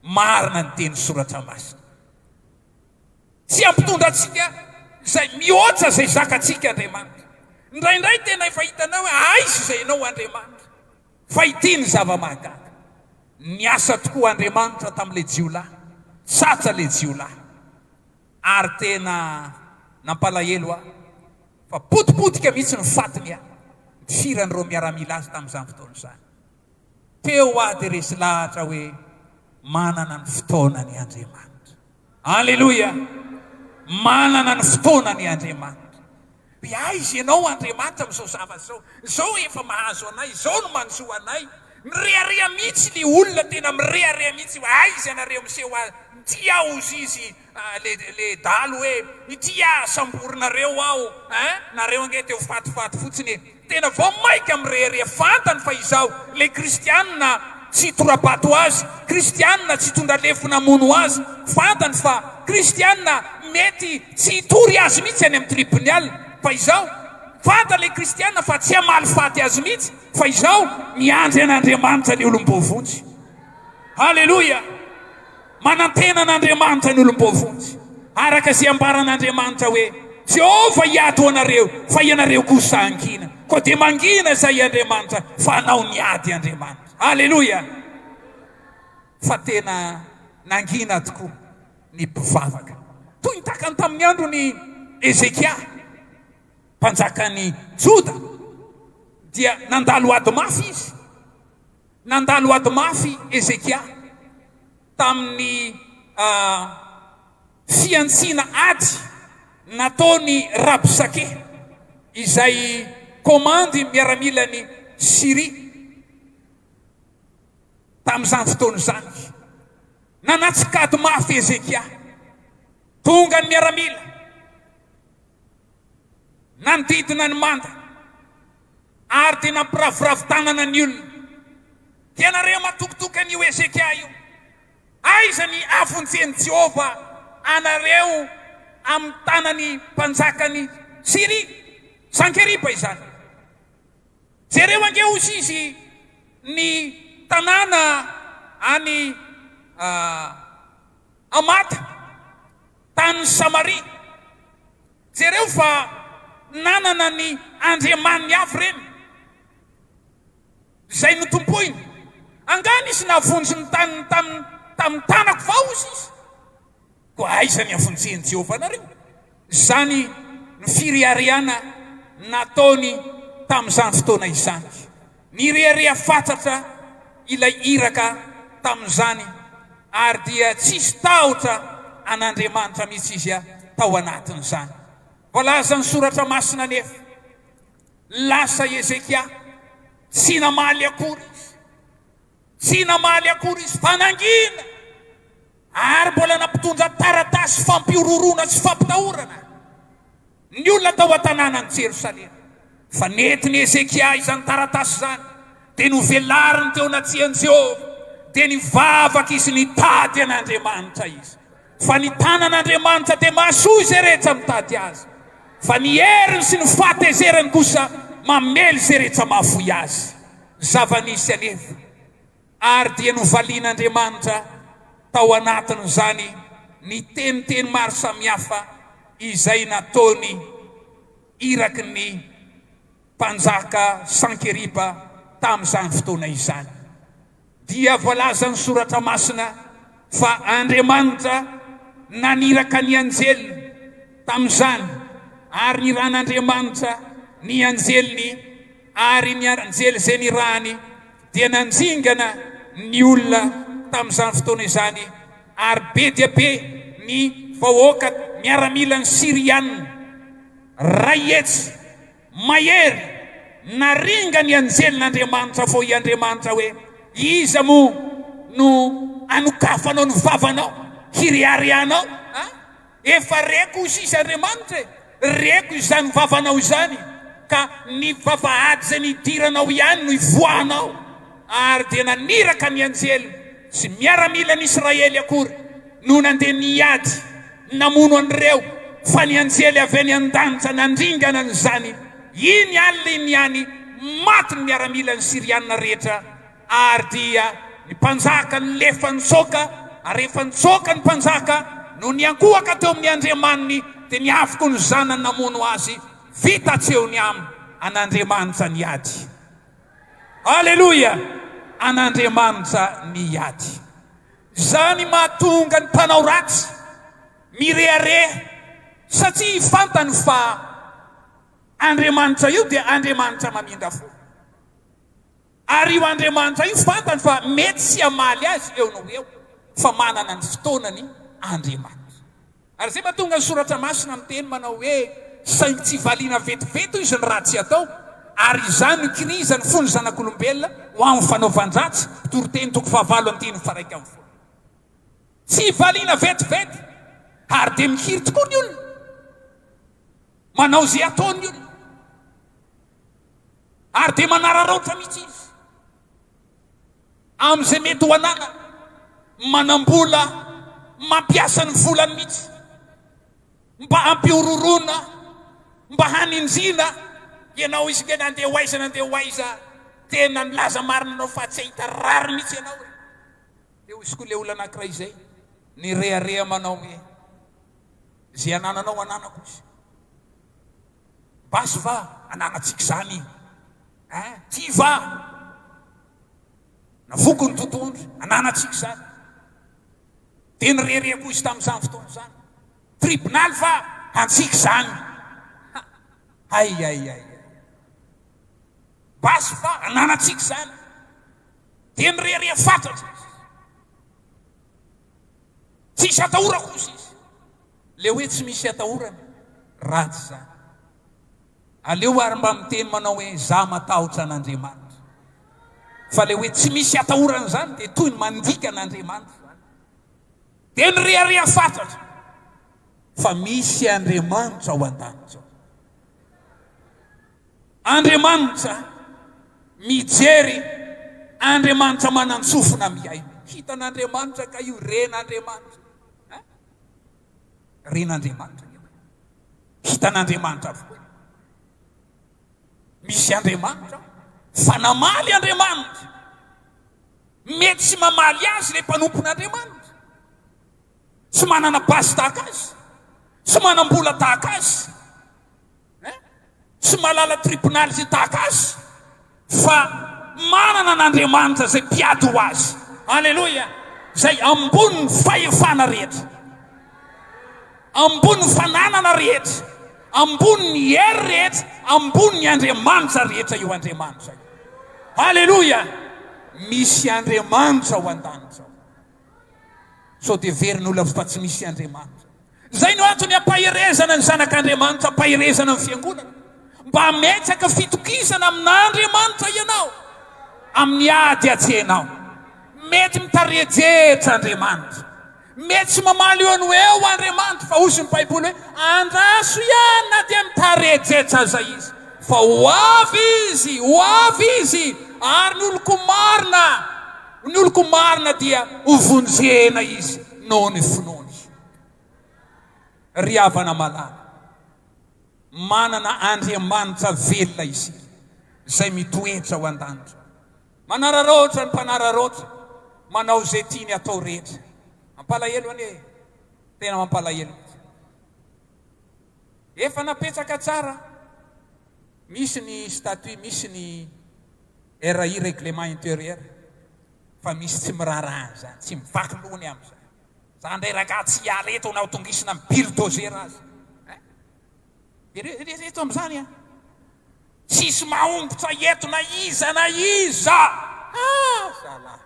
Marina ny teny soratra masina. Tsy hampitondra antsika izay mihoatra izay zakantsika Andriamanitra. Indraindray tena efa hitanao hoe aiza izay ianao Andriamanitra. Fa ity ny zava-mahagaga. Niasa tokoa Andriamanitra tamin'ilay jiolahy. Tratra ilay jiolahy. Ary tena nampalahelo ahy fa potipotika mihitsy ny fatiny ahy nifiran'ireo miaramila azy tamin'izany fotoana izany. Teo aho dia resy lahatra hoe manana ny fotoanany Andriamanitra. Aleloia! Manana ny fotoanany Andriamanitra. Dia aiza ianao Andriamanitra amin'izao zavatra izao? Izao efa mahazo anay, izao no manjo anay. Mirehareha mihitsy le olona, tena mirehareha mihitsy hoe aiza ianareo miseho azy, ity aho hozy izy le le dahalo hoe ity aho samborinareo aho hein, nareo ange te ho fatifaty fotsiny e. Tena vao maika mirehareha, fantany fa izaho le kristianina tsy hitora-bato azy, kristianina tsy hitondra lefona hamono azy, fantany fa kristianina mety tsy hitory azy mihitsy any amin'ny tribunal, fa izaho, fantany le kristianina fa tsy hamaly faty azy mihitsy, fa izaho miandry an'Andriamanitra ny olom-boavonjy. Haleloia! Manantena an'Andriamanitra ny olom-boavonjy, araka izay ambaran'Andriamanitra hoe, Jehovah hiady ho anareo, fa ianareo kosa hangina. Koa dia mangina izay Andriamanitra, fa hanao ny ady Andriamanitra. Aleloia! Fa tena nangina tokoa ny mpivavaka. Toy ny tahaka ny tamin'ny andron'i Hezekia, mpanjakan'i Joda, dia nandalo ady mafy izy. Nandalo ady mafy Hezekia tamin'ny fihantsiana ady nataon'i Rabsake, izay komandy miaramilan'i Syria tamin'izany fotoana izany. Nanatsikady mafy Hezekia. Tonga ny miaramila nanodidina ny manda. Ary dia nampiraviravy tanana ny olona. Dia nareo matokitoky an'io Hezekia io. Aiza ny hahavonjen'i Jehovah anareo amin'ny tanan'ny mpanjakan'i Syria? Sankeriba izany. Jereo ange hozy izy ny tanàna any Hamata, tanin'i Samaria. Jereo fa nanana ny andriamaniny avy ireny, izay notompoiny. Angaha nisy nahavonjy ny taniny tamin'ny tamin'ny tanako va, hozy izy? Koa aiza ny havonjen'i Jehovah anareo? Izany no fireharehana nataony tamin'izany fotoana izany. Nirehareha fatratra ilay iraka tamin'izany ary dia tsisy tahotra an'Andriamanitra mihitsy izy tao anatin'izany. Voalazan'ny Soratra Masina anefa, lasa Hezekia, tsy namaly akory izy. Tsy namaly akory izy fa nangina ary mbola nampitondra taratasy fampihorohoroana sy fampitahorana ny olona tao an-tanànan'i Jerosalema. Fa nentin'i Hezekia izany taratasy izany, dia novelariny teo anatrehan'i Jehovah, dia nivavaka izy nitady an'Andriamanitra izy. Fa ny tanan'Andriamanitra dia mahasoa izay rehetra mitady azy, fa ny heriny sy ny fahatezerany kosa mamely izay rehetra mahafoy azy. Zava-nisy anefa, ary dia novalian'Andriamanitra tao anatin'izany ny teniteny maro samihafa izay nataony iraky ny mpanjaka Sankeriba tamin'izany fotoana izany. Dia voalazan'ny Soratra Masina fa Andriamanitra naniraka ny anjeliny tamin'izany, ary nirahan'Andriamanitra ny anjeliny, ary ny anjely izay nirahany dia nandringana ny olona tamin'izany fotoana izany, ary be dia be ny vahoaka miaramilan'ny Syriana, 100. Mahery, naringa ny anjelin'Andriamanitra vao i Andriamanitra hoe, Iza moa no anokafanao ny vavanao, hireharehanao? A? Efa reko hoy sisa Andriamanitra e, reko izany vavanao izany, ka ny vavahady izay nidiranao ihany no ivoahanao. Ary dia naniraka ny anjeliny, tsy miaramilan'Israely akory no nandeha niady namono an'ireo. Fa ny anjely avy any an-danitra nandringana an'izany, iny alina iny ihany, maty ny miaramilan'ny Syriana rehetra, ary dia ny mpanjaka nilefa nitsoaka, ary rehefa nitsoaka ny mpanjaka, no niankohoka teo amin'ny andriamaniny, dia niavoko ny zanany namono azy, vita hatreo ny am an'Andriamanitra ny ady. Aleloia! An'Andriamanitra ny ady. Izany mahatonga ny mpanao ratsy mirehareha satria fantany fa Andriamanitra io dia Andriamanitra mamindra fo. Ary io Andriamanitra io fantany fa mety tsy hamaly azy eo no ho eo fa manana ny fotoanany Andriamanitra. Ary izay mahatonga ny Soratra Masina miteny manao hoe, Saingy tsy valiana vetivety hoy izy ny ratsy atao, ary izany no kirizan'ny fon'ny zanak'olombelona ho amin'ny fanaovan-dratsy, Mpitoriteny toko fahavalo andininy faha-11. Tsy valiana vetivety, ary dia mikiry tokoa ny olona. Manao izay ataony ny olona. Ary dia manararaotra mihitsy izy. Amin'izay mety ho ananany. Manam-bola, mampiasa ny volany mihitsy. Mba hampihorohoroana, mba haninjiana. Ianao izy nge nandeha ho aiza nandeha ho aiza. Tena nilaza marina ianao fa tsy hahita rariny mihitsy ianao e. Dia hoy izy koa ilay olona anankiray izay, nirehareha manao hoe, Izay anananao ananako izy. Basy va ananantsika izany eh? Ty va navoako ny totohondry ananantsika izany. Dia nirehareha koa izy tamin'izany fotoana izany. Tribonaly va antsika izany. Ha! Hay hay hay. Basy va ananantsika izany. Dia nirehareha fatratra izy. Tsisy atahorako hozy izy. Le hoe tsy misy atahorana, ratsy izany. Aleo ary mba miteny manao hoe za matahotra an'Andriamanitra. Fa le hoe tsy misy atahorana izany dia toy ny mandika an'Andriamanitra izany. Dia nirehareha fatratra fa misy Andriamanitra ao an-danitra ao. Andriamanitra mijery, Andriamanitra manan-tsofina mihaino. Hitan'Andriamanitra ka io, ren'Andriamanitra. Hein? Ren'Andriamanitra io. Hitan'Andriamanitra avokoa. Misy Andriamanitra fa namaly Andriamanitra. Mety tsy mamaly azy ilay mpanompon'Andriamanitra. Tsy manana basy tahaka azy. Tsy manam-bola tahaka azy. Eh? Tsy mahalala tribonaly izay tahaka azy fa manana an'Andriamanitra izay mpiady ho azy. Aleloia! Izay ambonin'ny fahefana rehetra. Ambonin'ny fananana rehetra. Ambonin'ny hery rehetra. Ambonin'ny Andriamanitra rehetra io Andriamanitra io. Aleloia! Misy Andriamanitra ao an-danitra ao. Sao dia heverin'olona fa tsy misy Andriamanitra. Izay no antony ampaherezana ny zanak'Andriamanitra, ampaherezana ny fiangonana. Mba hametraka fitokisana amin'Andriamanitra ianao amin'ny ady atrehinao. Mety mitarejetra Andriamanitra. Mety tsy mamaly eo no eo Andriamanitra, fa hozy ny Baiboly hoe andraso ihany na dia mitarejetra aza izy, fa ho avy izy, ho avy izy, ary ny oloko marina Ny oloko marina dia ho vonjena izy noho ny finoany. Ry havana malala, manana Andriamanitra velona isika, izay mitoetra ao an-danitra. Manararaotra ny mpanararaotra, manao izay tiany atao rehetra. Mampalahelo anie e! Tena mampalahelo mihitsy. Efa napetraka tsara, misy ny statut, misy ny RI Règlement Intérieur fa misy tsy miraharaha an'izany, tsy mivaky loha ny amin'izany. Za ndray ragaha tsy hiala eto na ho tongisina amin'ny bulldozer aza. Hein? Eritrereto amin'izany an! Tsisy mahongotra eto na iza na iza! Ah, zalahy!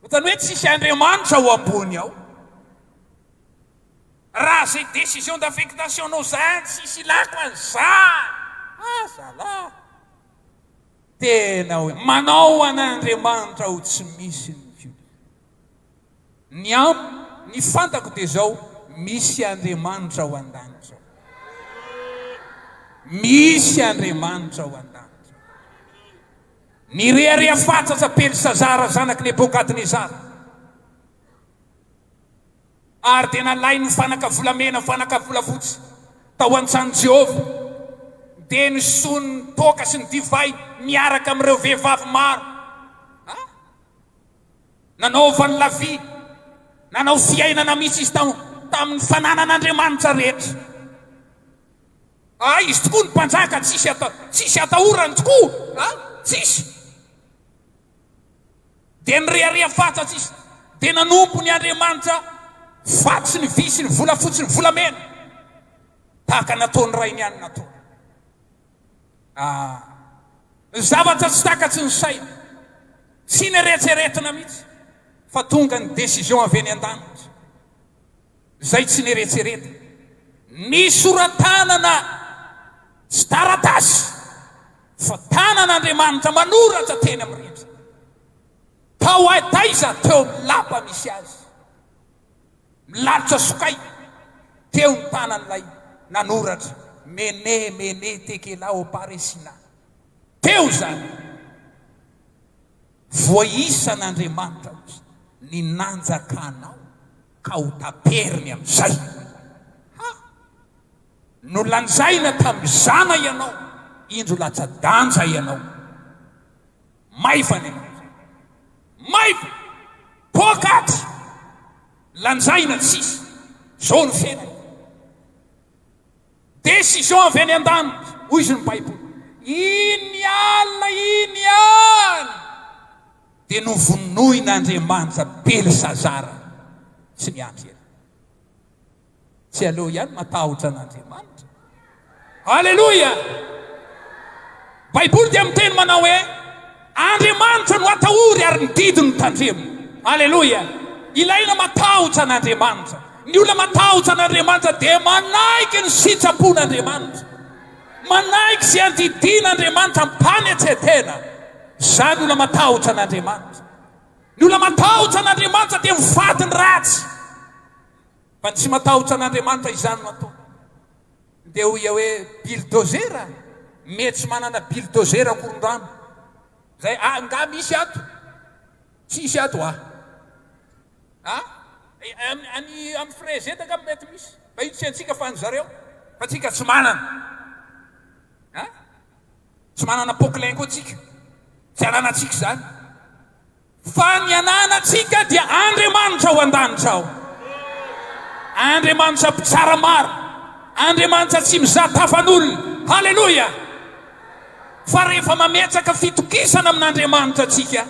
Ohatran'ny hoe tsisy Andriamanitra ao ambony ao. Raha zay décision d'affectation-nao zany tsisy ilako an'izany! Ah, zalahy! Tena hoe manao an'Andriamanitra ho tsy misy ny fiovana. Ny am, ny fantako dia izao, misy Andriamanitra ao an-danitra ao. Misy Andriamanitra ao an-danitra ao. Nirehareha fatratra Belsazara zanak'i Nebokadnezara. Ary dia nalainy ny fanaka volamena, fanaka volafotsy, tao an-tranon'i Jehovah, dia nisoany ny toaka sy ny divay miaraka amin'ireo vehivavy maro. Ha? Nanaovany lavia, nanao fiainana mihitsy izy tao tamin'ny fananan'Andriamanitra rehetra. Ah, izy tokoa ny mpanjaka, tsisy ata, tsisy atahorany tokoa, ha? Tsisy. Dia nirehareha fatratra izy, dia nanompo ny andriamanitra vato sy ny vy sy ny volafotsy sy ny volamena, tahaka ny nataon'ny rainy ihany nataony. Ah, ny zavatra tsy takatry ny saina, tsy neretseretina mihitsy, fa tonga ny décision avy any an-danitra. Izay tsy neretseretina. Ny sora-tanana tsy taratasy fa tanan'Andriamanitra manoratra teny amin'ny rindrina. Tao ay taiza? Teo amin'ny lapa misy azy. Milalotra sokay. Teo ny tanan'ilay nanoratra, Mene, mene, tekelao, paresina. Teo izany. Voaisan'Andriamanitra hozy ny nanjakanao ka ho taperiny amin'izay. Ha! Nolanjaina tamin'ny zana ianao, indro latsa-danja ianao. Maivana ianao izay. Maivana! Poakaty! Lanjaina tsisy. Izao ny fiainana. Décision avy any an-danitra, hoy izy ny Baiboly. Iny alina iny ihany dia novonoin'Andriamanitra Belsazara tsy niandry ela. Tsy aleo ihany matahotra an'Andriamanitra. Aleloia! Baiboly dia miteny manao hoe Andriamanitra no atahory ary ny didy no tandremo. Aleloia! Ilaina matahotra an'Andriamanitra. Ny olona matahotra an'Andriamanitra dia manaiky ny sitrapon'Andriamanitra. Manaiky sy andidian'Andriamanitra am-panetren-tena. Izany olona matahotra an'Andriamanitra. Ny olona matahotra an'Andriamanitra dia mifady ny ratsy. Fa ny tsy matahotra an'Andriamanitra izany no ataony. Dia hoy aho hoe bulldozer? Mety tsy manana bulldozer akorondrano. Zay, ah, nga misy ato? Tsisy ato ah. Ah? Any amin'ny Frezeta angamba mety misy. Fa io tsy antsika fa an'ny zareo. Fa tsika tsy manana. Ah? Tsy manana poclain koa tsika. Tsy ananantsika izany. Fa ny ananantsika dia Andriamanitra ao an-danitra ao. Andriamanitra mpitsara marina. Andriamanitra tsy mizaha tavan'olona. Haleloia! Fa rehefa mametraka fitokisana amin'Andriamanitra tsika,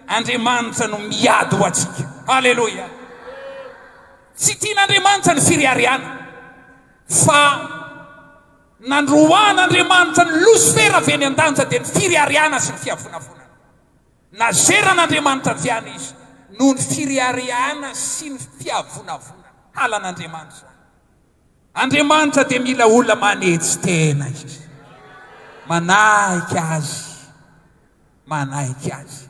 Andriamanitra no miady ho antsika. Haleloia! Tsy tian'Andriamanitra ny firiariana, fa nandroahan'Andriamanitra ny losifera avy any an-danitra dia ny firiariana sy ny fiavonavonana. Nazeran'Andriamanitra avy any izy noho ny firiariana sy ny fiavonavonana. Halan'Andriamanitra izany. Andriamanitra dia mila olona manetsy tena izy. Manaiky azy. Manaiky azy.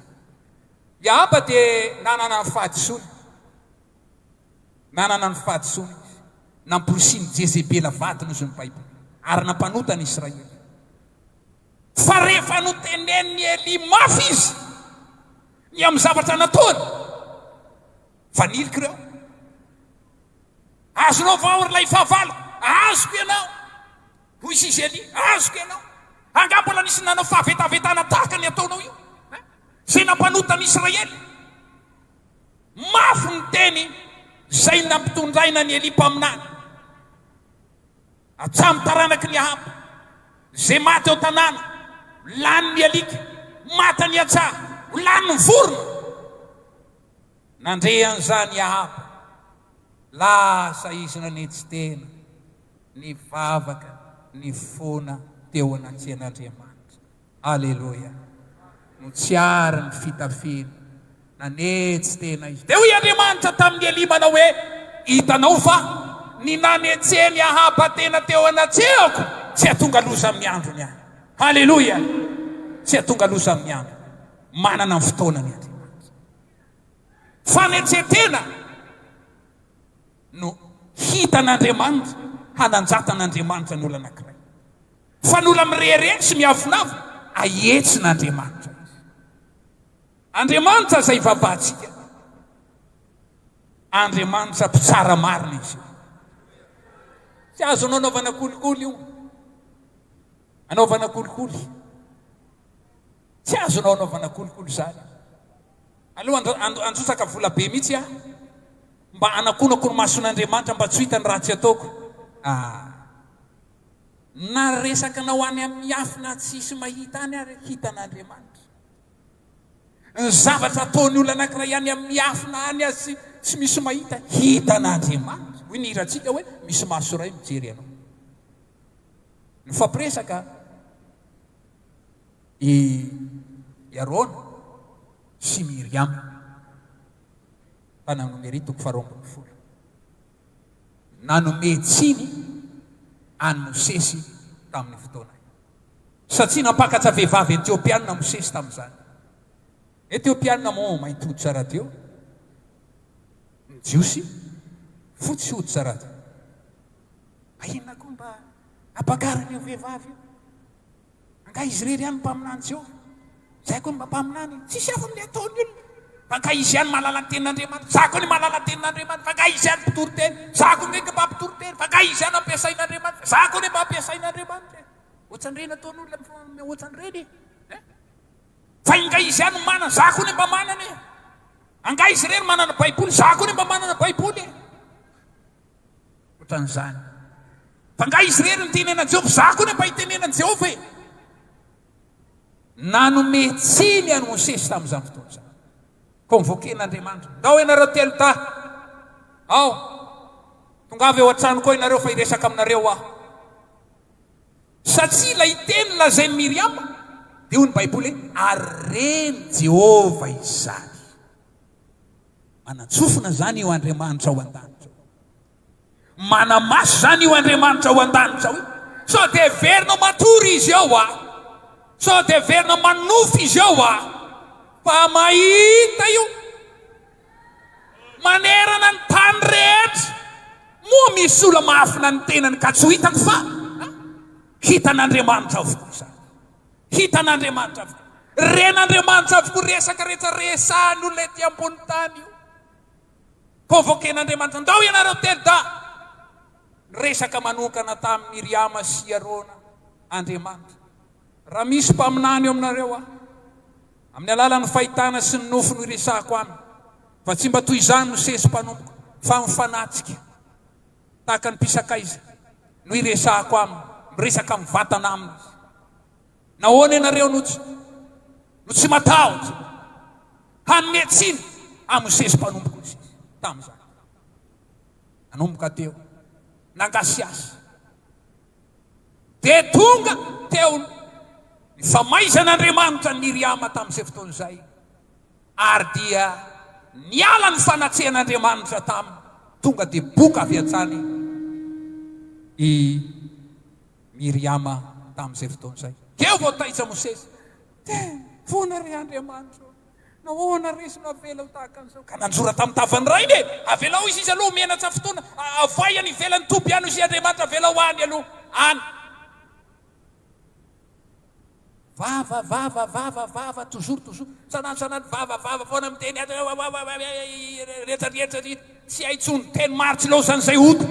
I Ahaba dia nanana ny fahadisoany. Nanana ny fahadisoany izy. Namporisihin'i Jezebela vadiny hozy ny Baiboly, ary nampanota ny Israely. Fa rehefa notenenin'i Elia mafy izy ny amin'ny zavatra nataony, fa niliko ireo. Azonao vao ry ilay fahavaloko? Azoko ianao. Hoy izy Elia, azoko ianao. Angaha mbola nisy nanao fahavetavetana tahaka ny ataonao io? Izay nampanota ny Israely. Mafy ny teny izay nampitondraina an'i Elia mpaminany. Hatramin'ny taranaky ny Ahaba, izay maty ao an-tanàna, lany ny alika, maty any an-tsaha, ho lany ny vorona. Nandre an'izany i Ahaba, lasa izy nanetsi-tena, nivavaka, nifona teo anatrehan'Andriamanitra. Aleloia! Notsiary ny fitafiany, nanetsy tena izy. Dia hoy Andriamanitra tamin'i Elia manao hoe, Hitanao fa ny nanetsehan'i Ahaba tena teo anatrehako tsy hahatonga loza amin'ny androny ahy. Aleloia! Tsy hahatonga loza amin'ny androny. Manana ny fotoanany Andriamanitra. Fanetsen-tena no hitan'Andriamanitra, hananjatan'Andriamanitra ny olona anankiray. Fa ny olona mirehareha sy miavonavona, ahetsin'Andriamanitra izy. Andriamanitra izay ivavahantsika. Andriamanitra mpitsara marina izy io. Tsy azonao anaovana kolikoly io. Anaovana kolikoly. Tsy azonao anaovana kolikoly izany. Aleo handrotsaka vola be mihitsy aho mba hanakonako ny mason'Andriamanitra mba tsy ho hita ny ratsy ataoko. Ah. Na resakanao any amin'ny miafina tsisy mahita any ary hitan'Andriamanitra. Ny zavatra ataon'ny olona anankiray any amin'ny miafina any azy tsy misy mahita, hitan'Andriamanitra. Hoy ny hirantsika hoe misy maso iray mijery anao. Nifampiresaka i Arona sy Miriama tany amin'ny Nomery toko faharoa ambin'ny folo. Nanome tsiny an'i Mosesy tamin'ny fotoana io. Satria nampakatra vehivavy Etiopiana Mosesy tamin'izany. Etiopiana moa mainty hoditra rahateo, ny Jiosy fotsy hoditra rahateo. Inona koa mba ampakariny io vehivavy io? Angaha izy irery ihany no mpaminany Jehovah? Izahay koa mba mpaminany e! Tsisy hafa amin'ny ataon'ny olona. Fa angaha izy ihany mahalala ny tenin'Andriamanitra? Izaho koa anie mahalala ny tenin'Andriamanitra. Fa angaha izy ihany mpitory teny? Izaho koa anie mba mpitory teny. Fa angaha izy ihany ampiasain'Andriamanitra? Izaho koa anie mba ampiasain'Andriamanitra e! Ohatran'ireny ataon'olona ohatran'ireny e! Fa ingahy izy ihany no manana, izaho koa anie mba manana e! Angaha izy irery manana Baiboly? Izaho koa anie mba manana Baiboly e! Ohatran'izany. Fa angaha izy irery no tenenan'i Jehovah? Izaho koa anie mba itenenan'i Jehovah e! Nanome tsiny an'i Mosesy tamin'izany fotoana izany. Convoquer-n'Andriamanitra. Ndao ianareo telo dahy. Ao. Tongava eo an-tranoko ao ianareo fa hiresaka aminareo aho. Satria ilay teny lazain'i Miriama, dia hoy ny Baiboly hoe, ary ren'i Jehovah izany. Manan-tsofina izany io Andriamanitra ao an-danitra io. Mana-maso izany io Andriamanitra ao an-danitra io. Sao dia heverinao matory izy ao ah? Sao dia heverinao manonofy izy ao ah? Fa mahita io. Manerana ny tany rehetra. Moa misy olona mahafina ny tenany ka tsy ho hitany fa hitan'Andriamanitra avokoa izany. Hitan'Andriamanitra avokoa. Ren'Andriamanitra avokoa resaka rehetra resahan'ny olona ety ambony tany io. Convoquer-n'Andriamanitra, ndao ianareo telo dahy. Niresaka manokana tamin'i Miriama sy Arona Andriamanitra. Raha misy mpaminany eo aminareo aho, amin'ny alalan'ny fahitana sy ny nofy no iresahako aminy, fa tsy mba toy izany Mosesy mpanompoko, fa mifanatrika tahaka ny mpisakaiza no iresahako aminy, miresaka mivantana aminy izy. Nahoana ianareo no tsy no tsy matahotra hanome tsiny an'i Mosesy mpanompoko izy tamin'izany? Nanomboka teo, nangasiasy. Dia tonga teo ny famaizan'Andriamanitra an'i Miriama tamin'izay fotoana izay, ary dia niala ny fanatrehan'Andriamanitra taminy, tonga dia boka avy hatrany i Miriama tamin'izay fotoana izay. Teo vao taitra Mosesy, Dia foana re Andriamanitra ô! Nahoana re izy no avela ho tahaka an'izao? Ka nanjora tamin'ny tavan'ny rainy e! Avelao izy izy aloha menatra fotoana, avoay any ivelan'ny toby any hoy Andriamanitra, avelao any aloha, any. Vava, vava, vava, vava, toujours, toujours, sanandro, sanandro, vava, vava foana miteny, rehetra, rehetra, tsy hay intsony, teny maro tsy laozan'izay ota.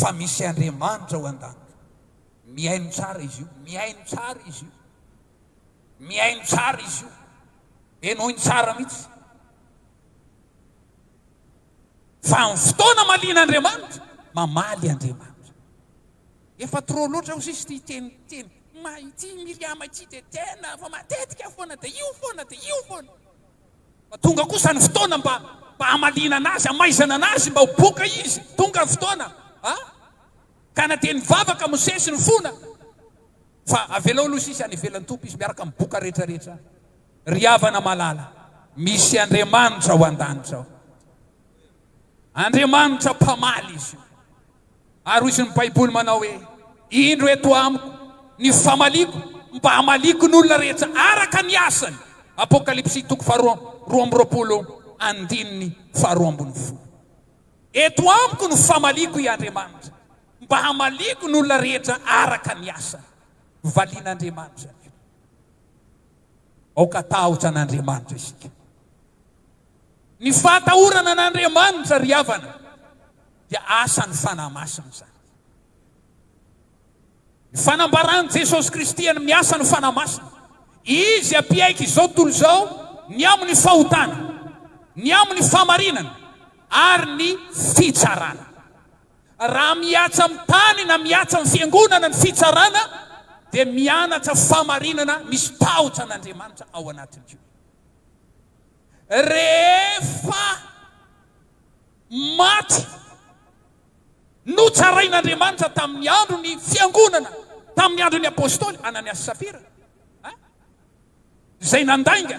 Fa misy Andriamanitra ao an-danitra. Mihaino tsara izy io, mihaino tsara izy io, mihaino tsara izy io, henoiny tsara mihitsy. Fa amin'ny fotoana malian'Andriamanitra, mamaly Andriamanitra. Efa trop loatra hozy izy ity teny teny ma ity Miriama ity dia tena fa matetika foana dia io foana dia io foana. Fa tonga kosa ny fotoana mba mba hamaliana anazy, hamaizana anazy mba ho boka izy. Tonga ny fotoana. A? Ka na dia nivavaka Mosesy nifona fa avelao aloha sisa any ivelan'ny Tompo izy miaraka amin'ny boka rehetra rehetra. Ry havana malala, misy Andriamanitra ao an-danitra ao. Andriamanitra mpamaly izy io. Ary hoy izy ny Baiboly manao hoe, Indro eto amiko ny famaliako mba hamaliako ny olona rehetra araka ny asany. Apokalypsy toko faharoa 22 andininy faharoa ambin'ny folo. Eto amiko ny famaliako i Andriamanitra, mba hamaliako ny olona rehetra araka ny asany. Valian'Andriamanitra ny olona. Aoka hatahotra an'Andriamanitra isika. Ny fahatahorana an'Andriamanitra ry havana dia asan'ny Fanahy Masina izany. Ny fanambaran'i Jesosy Kristy ny miasa ny Fanahy Masina. Izy hampiaiky izao tontolo izao ny amin'ny fahotana, ny amin'ny fahamarinana ary ny fitsarana. Raha mihatsa amin'ny tany na mihatsa amin'ny fiangonana ny fitsarana dia mianatra fahamarinana misy tahotra an'Andriamanitra ao anatiny koa. Rehefa maty notsarain'Andriamanitra tamin'ny andron'ny fiangonana, tamin'ny andron'ny apostoly Ananiasy sy Safira, izay nandainga,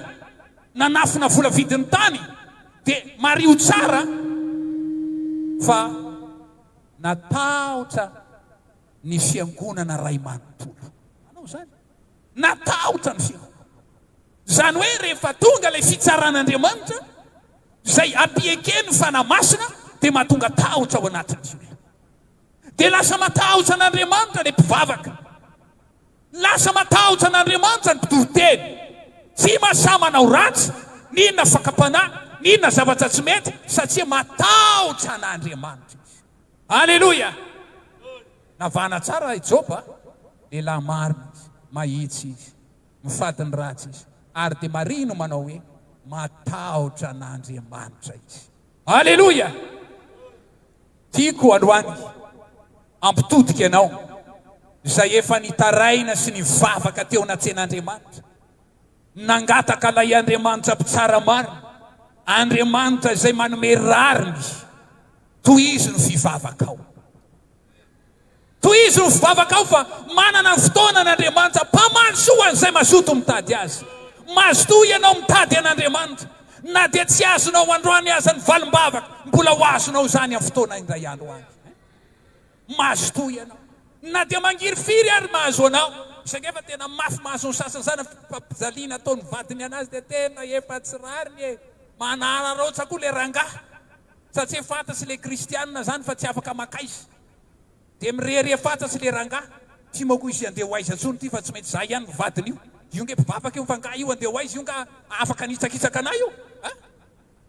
nanafina vola vidin'ny tany, dia mariho tsara fa natahotra ny fiangonana ray manontolo. Manao izany. Natahotra ny fiangonana. Izany hoe rehefa tonga ilay fitsaran'Andriamanitra, izay ampiekeny ny Fanahy Masina, dia mahatonga tahotra ao anatin'ny olona. Dia lasa matahotra an'Andriamanitra ilay mpivavaka. Lasa matahotra an'Andriamanitra ny mpitoriteny. Tsy mahasahy manao ratsy, n'inona fakam-panahy, n'inona zavatra tsy mety, satria matahotra an'Andriamanitra izy. Aleloia! Navahana tsara i Joba, lehilahy marina izy, mahitsy izy, mifady ny ratsy izy, ary dia marihiny manao hoe, matahotra an'Andriamanitra izy. Aleloia! Tiako androany hampitodika ianao izay efa nitaraina sy nivavaka teo anatrehan'Andriamanitra, nangataka ilay Andriamanitra mpitsara marina, Andriamanitra izay manome rariny. Tohizo ny fivavakao. Tohizo ny fivavakao fa manana ny fotoanany Andriamanitra mpamaly soa an'izay mazoto mitady Azy. Mazotoa ianao mitady an'Andriamanitra. Na dia tsy azonao androany aza ny valim-bavaka, mbola ho azonao izany amin'ny fotoana indray andro any. Mazotoa ianao. Na dia mangirifiry ary mahazo anao. Saingy efa tena mafy mahazo ny sasany izany amin'ny fampijaliana ataon'ny vadiny anazy dia tena efa tsy rariny e. Manararaotra koa ilay rangahy. Satria fantatry le kristianina zany fa tsy afaka makaiza. Dia mirehareha fantatry le rangahy. Ty manko izy andeha ho aiza tsony ty fa tsy maintsy za ihany no vadiny io. Io nge mpivavaka io fa nga io andeha ho aiza io nga afaka anitsakitsaka anay io a!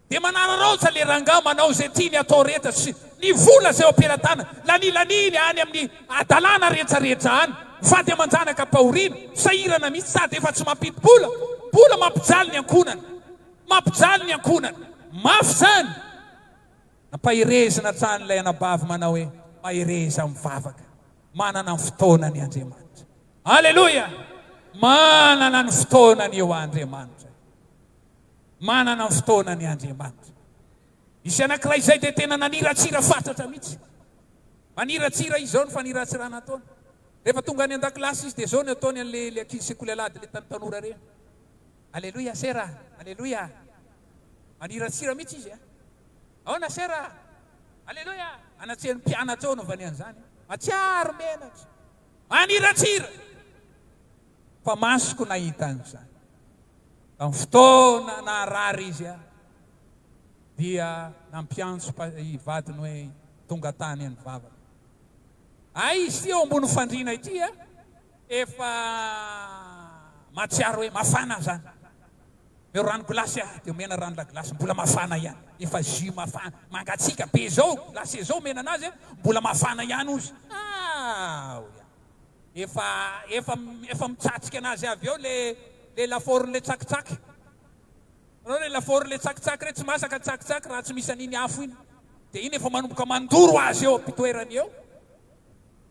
Dia manararaotra le rangahy manao izay tiany atao rehetra sy ny vola izay eo am-pelatanany lanilaniany any amin'ny hadalana rehetra rehetra any. Vady aman-janaka ampahoriana, sahirana mihitsy sady efa tsy mampidi-bola, mbola mampijaly ny ankohonana. Mampijaly ny ankohonana. Mafy izany! Nampaherezina hatrany ilay anabavy manao hoe, Mahereza mivavaka. Manana ny fotoanany Andriamanitra. Aleloia! Manana ny fotoanany io Andriamanitra. Manana ny fotoanany Andriamanitra. Nisy anankiray izay dia tena naniratsira fatratra mihitsy. Maniratsira izy izao ny faniratsirana ataony. Rehefa tonga any an-dakilasy izy dia izao ny ataony an'ilay ankizy sekoly alahady ilay tanora ireny. Aleloia sera aleloia maniratsira mihitsy izy a! Aona sera aleloia anatrehan'ny mpianatra eo anaovany an'izany matsiaro menatra maniratsira fa masoko nahita an'izany tamin'ny fotoana naharary izy a dia nampiantso i vadiny hoe tonga tany any vavaka ay izy ity eo ambony fandriana ity a Efa mahatsiaro hoe mafana zany. Omeo rano glace aho dia omena rano la glace mbola mafana ihany. Efa jus mafana mangatsiaka be zao glace zao omena anazy mbola mafana ihany ozy. Ah hoy aho. Efa efa efa mitsatsika anazy avy eo le le lafaoro le tsakitsaky. Hitanao le lafaoro le tsakitsaky re tsy masaka tsakitsaky raha tsy misy an'iny afo iny. Dia iny efa manomboka mandoro azy eo am-pitoerany eo.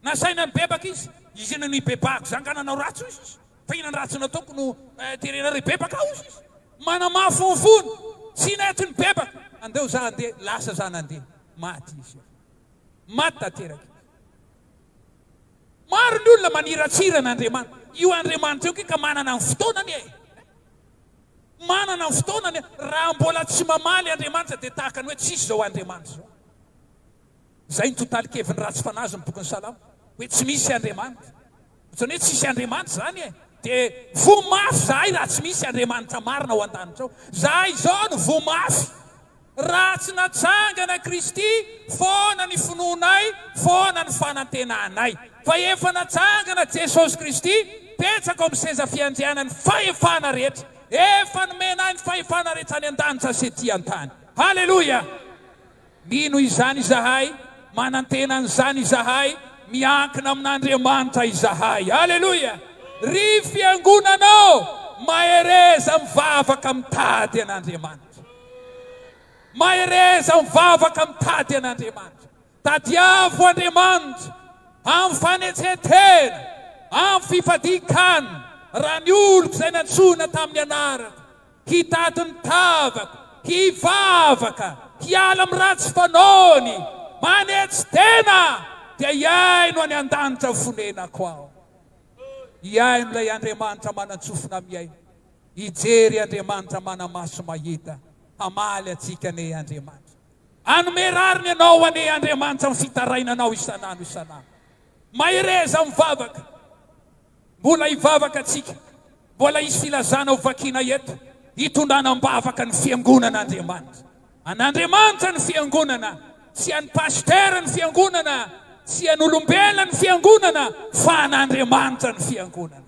Nasaina nibebaka izy. Izy inona no hibebahako za nga nanao ratsy hoy izy. Fa inona ny ratsy nataoko no terenareo hibebaka aho hoy izy. Manamafy ny fony. Tsy nety nibebaka. Andeo za handeha. Lasa za nandeha. Maty izy avy eo. Maty tanteraka izy. Maro ny olona maniratsira an'Andriamanitra. Io Andriamanitra io nge ka manana ny fotoanany e. Manana ny fotoanany. Raha mbola tsy mamaly Andriamanitra dia tahaka ny hoe tsisy izao Andriamanitra izao. Izay no totalin-keviny ratsy fanahy azy ny bokin'ny Salamo, hoe tsy misy Andriamanitra. Ohatran'ny hoe tsisy Andriamanitra izany e! Dia voa mafy izahay raha tsy misy Andriamanitra marina ao an-danitra ao. Izahay izao no voa mafy. Raha tsy natsangana Kristy, foana ny finoanay, foana ny fanantenanay. Fa efa natsangana Jesosy Kristy, betsaka ao amin'ny seza fiandrianan'ny fahefana rehetra. Efa nomena ahy ny fahefana rehetra any an-danitra sy ety an-tany. Haleloia! Mino izany izahay, manantena an'izany izahay, miankina amin'Andriamanitra izahay. Aleloia! Ry fiangonana ô, mahereza mivavaka mitady an'Andriamanitra. Mahereza mivavaka mitady an'Andriamanitra. Tadiavo Andriamanitra amin'ny fanetren-tena, amin'ny fifadian-kanina, raha ny oloko izay nantsoina tamin'ny anarako. Hitady ny tavako, hivavaka, hiala amin'ny ratsy fanaony, manetry tena, dia hihaino any an-danitra fonenako aho. Hihaino ilay Andriamanitra manan-tsofina mihaino, hijery Andriamanitra mana-maso mahita, hamaly antsika anie Andriamanitra. Hanome rariny anao anie Andriamanitra amin'ny fitarainanao isan'andro isan'andro. Mahereza mivavaka. Mbola hivavaka tsika. Mbola hisy filazana ho vakiana eto hitondrana am-bavaka ny fiangonana Andriamanitra. An'Andriamanitra ny fiangonana, tsy an'i Pasteur ny fiangonana, tsy an'olombelona ny fiangonana fa an'Andriamanitra ny fiangonana.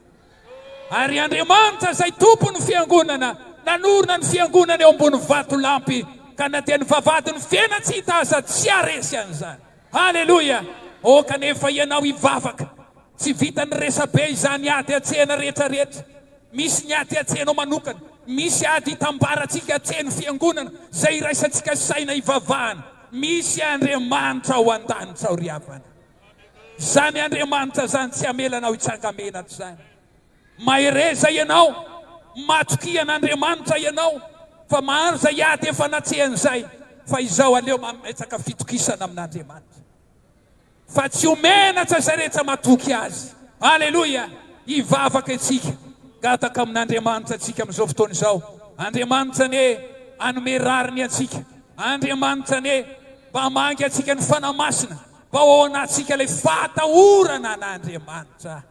Ary Andriamanitra izay tompon'ny fiangonana nanorina ny fiangonana eo ambony vatolampy ka na dia ny vavahadin'ny fiainana tsy hita aza tsy haharesy an'izany. Haleloia! Oh, kanefa ianao hivavaka. Tsy vitan'ny resabe izany ady atsehana rehetra rehetra. Misy ny ady atsehanao manokana. Misy ady itambarantsika atsehan'ny fiangonana izay iraisantsika saina hivavahana. Misy Andriamanitra ao an-danitra ao ry havana. Izany Andriamanitra izany tsy hamela anao hitsanga-menatra izany. Mahereza ianao, matokia an'Andriamanitra ianao fa maro izay ady efa natsehany izay fa izao aleo mametraka fitokisana amin'Andriamanitra fa tsy ho menatra izay rehetra matoky Azy. Aleloia! Hivavaka isika, gataka amin'Andriamanitra isika amin'izao fotoana izao. Andriamanitra anie hanome rariny antsika. Andriamanitra anie mba hamangy antsika ny Fanahy Masina, mba ho ao anatintsika ilay fahatahorana an'Andriamanitra.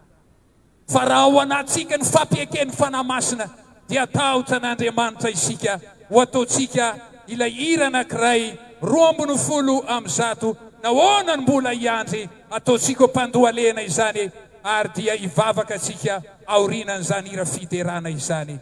Fa raha ao anatintsika ny fampieken'ny Fanahy Masina, dia hatahotra an'Andriamanitra isika, ho ataontsika ilay hira anankiray 112, Nahoana no mbola hiandry? Ataontsika ho mpandohalehana izany, ary dia hivavaka isika aorianan'izany hira fiderana izany.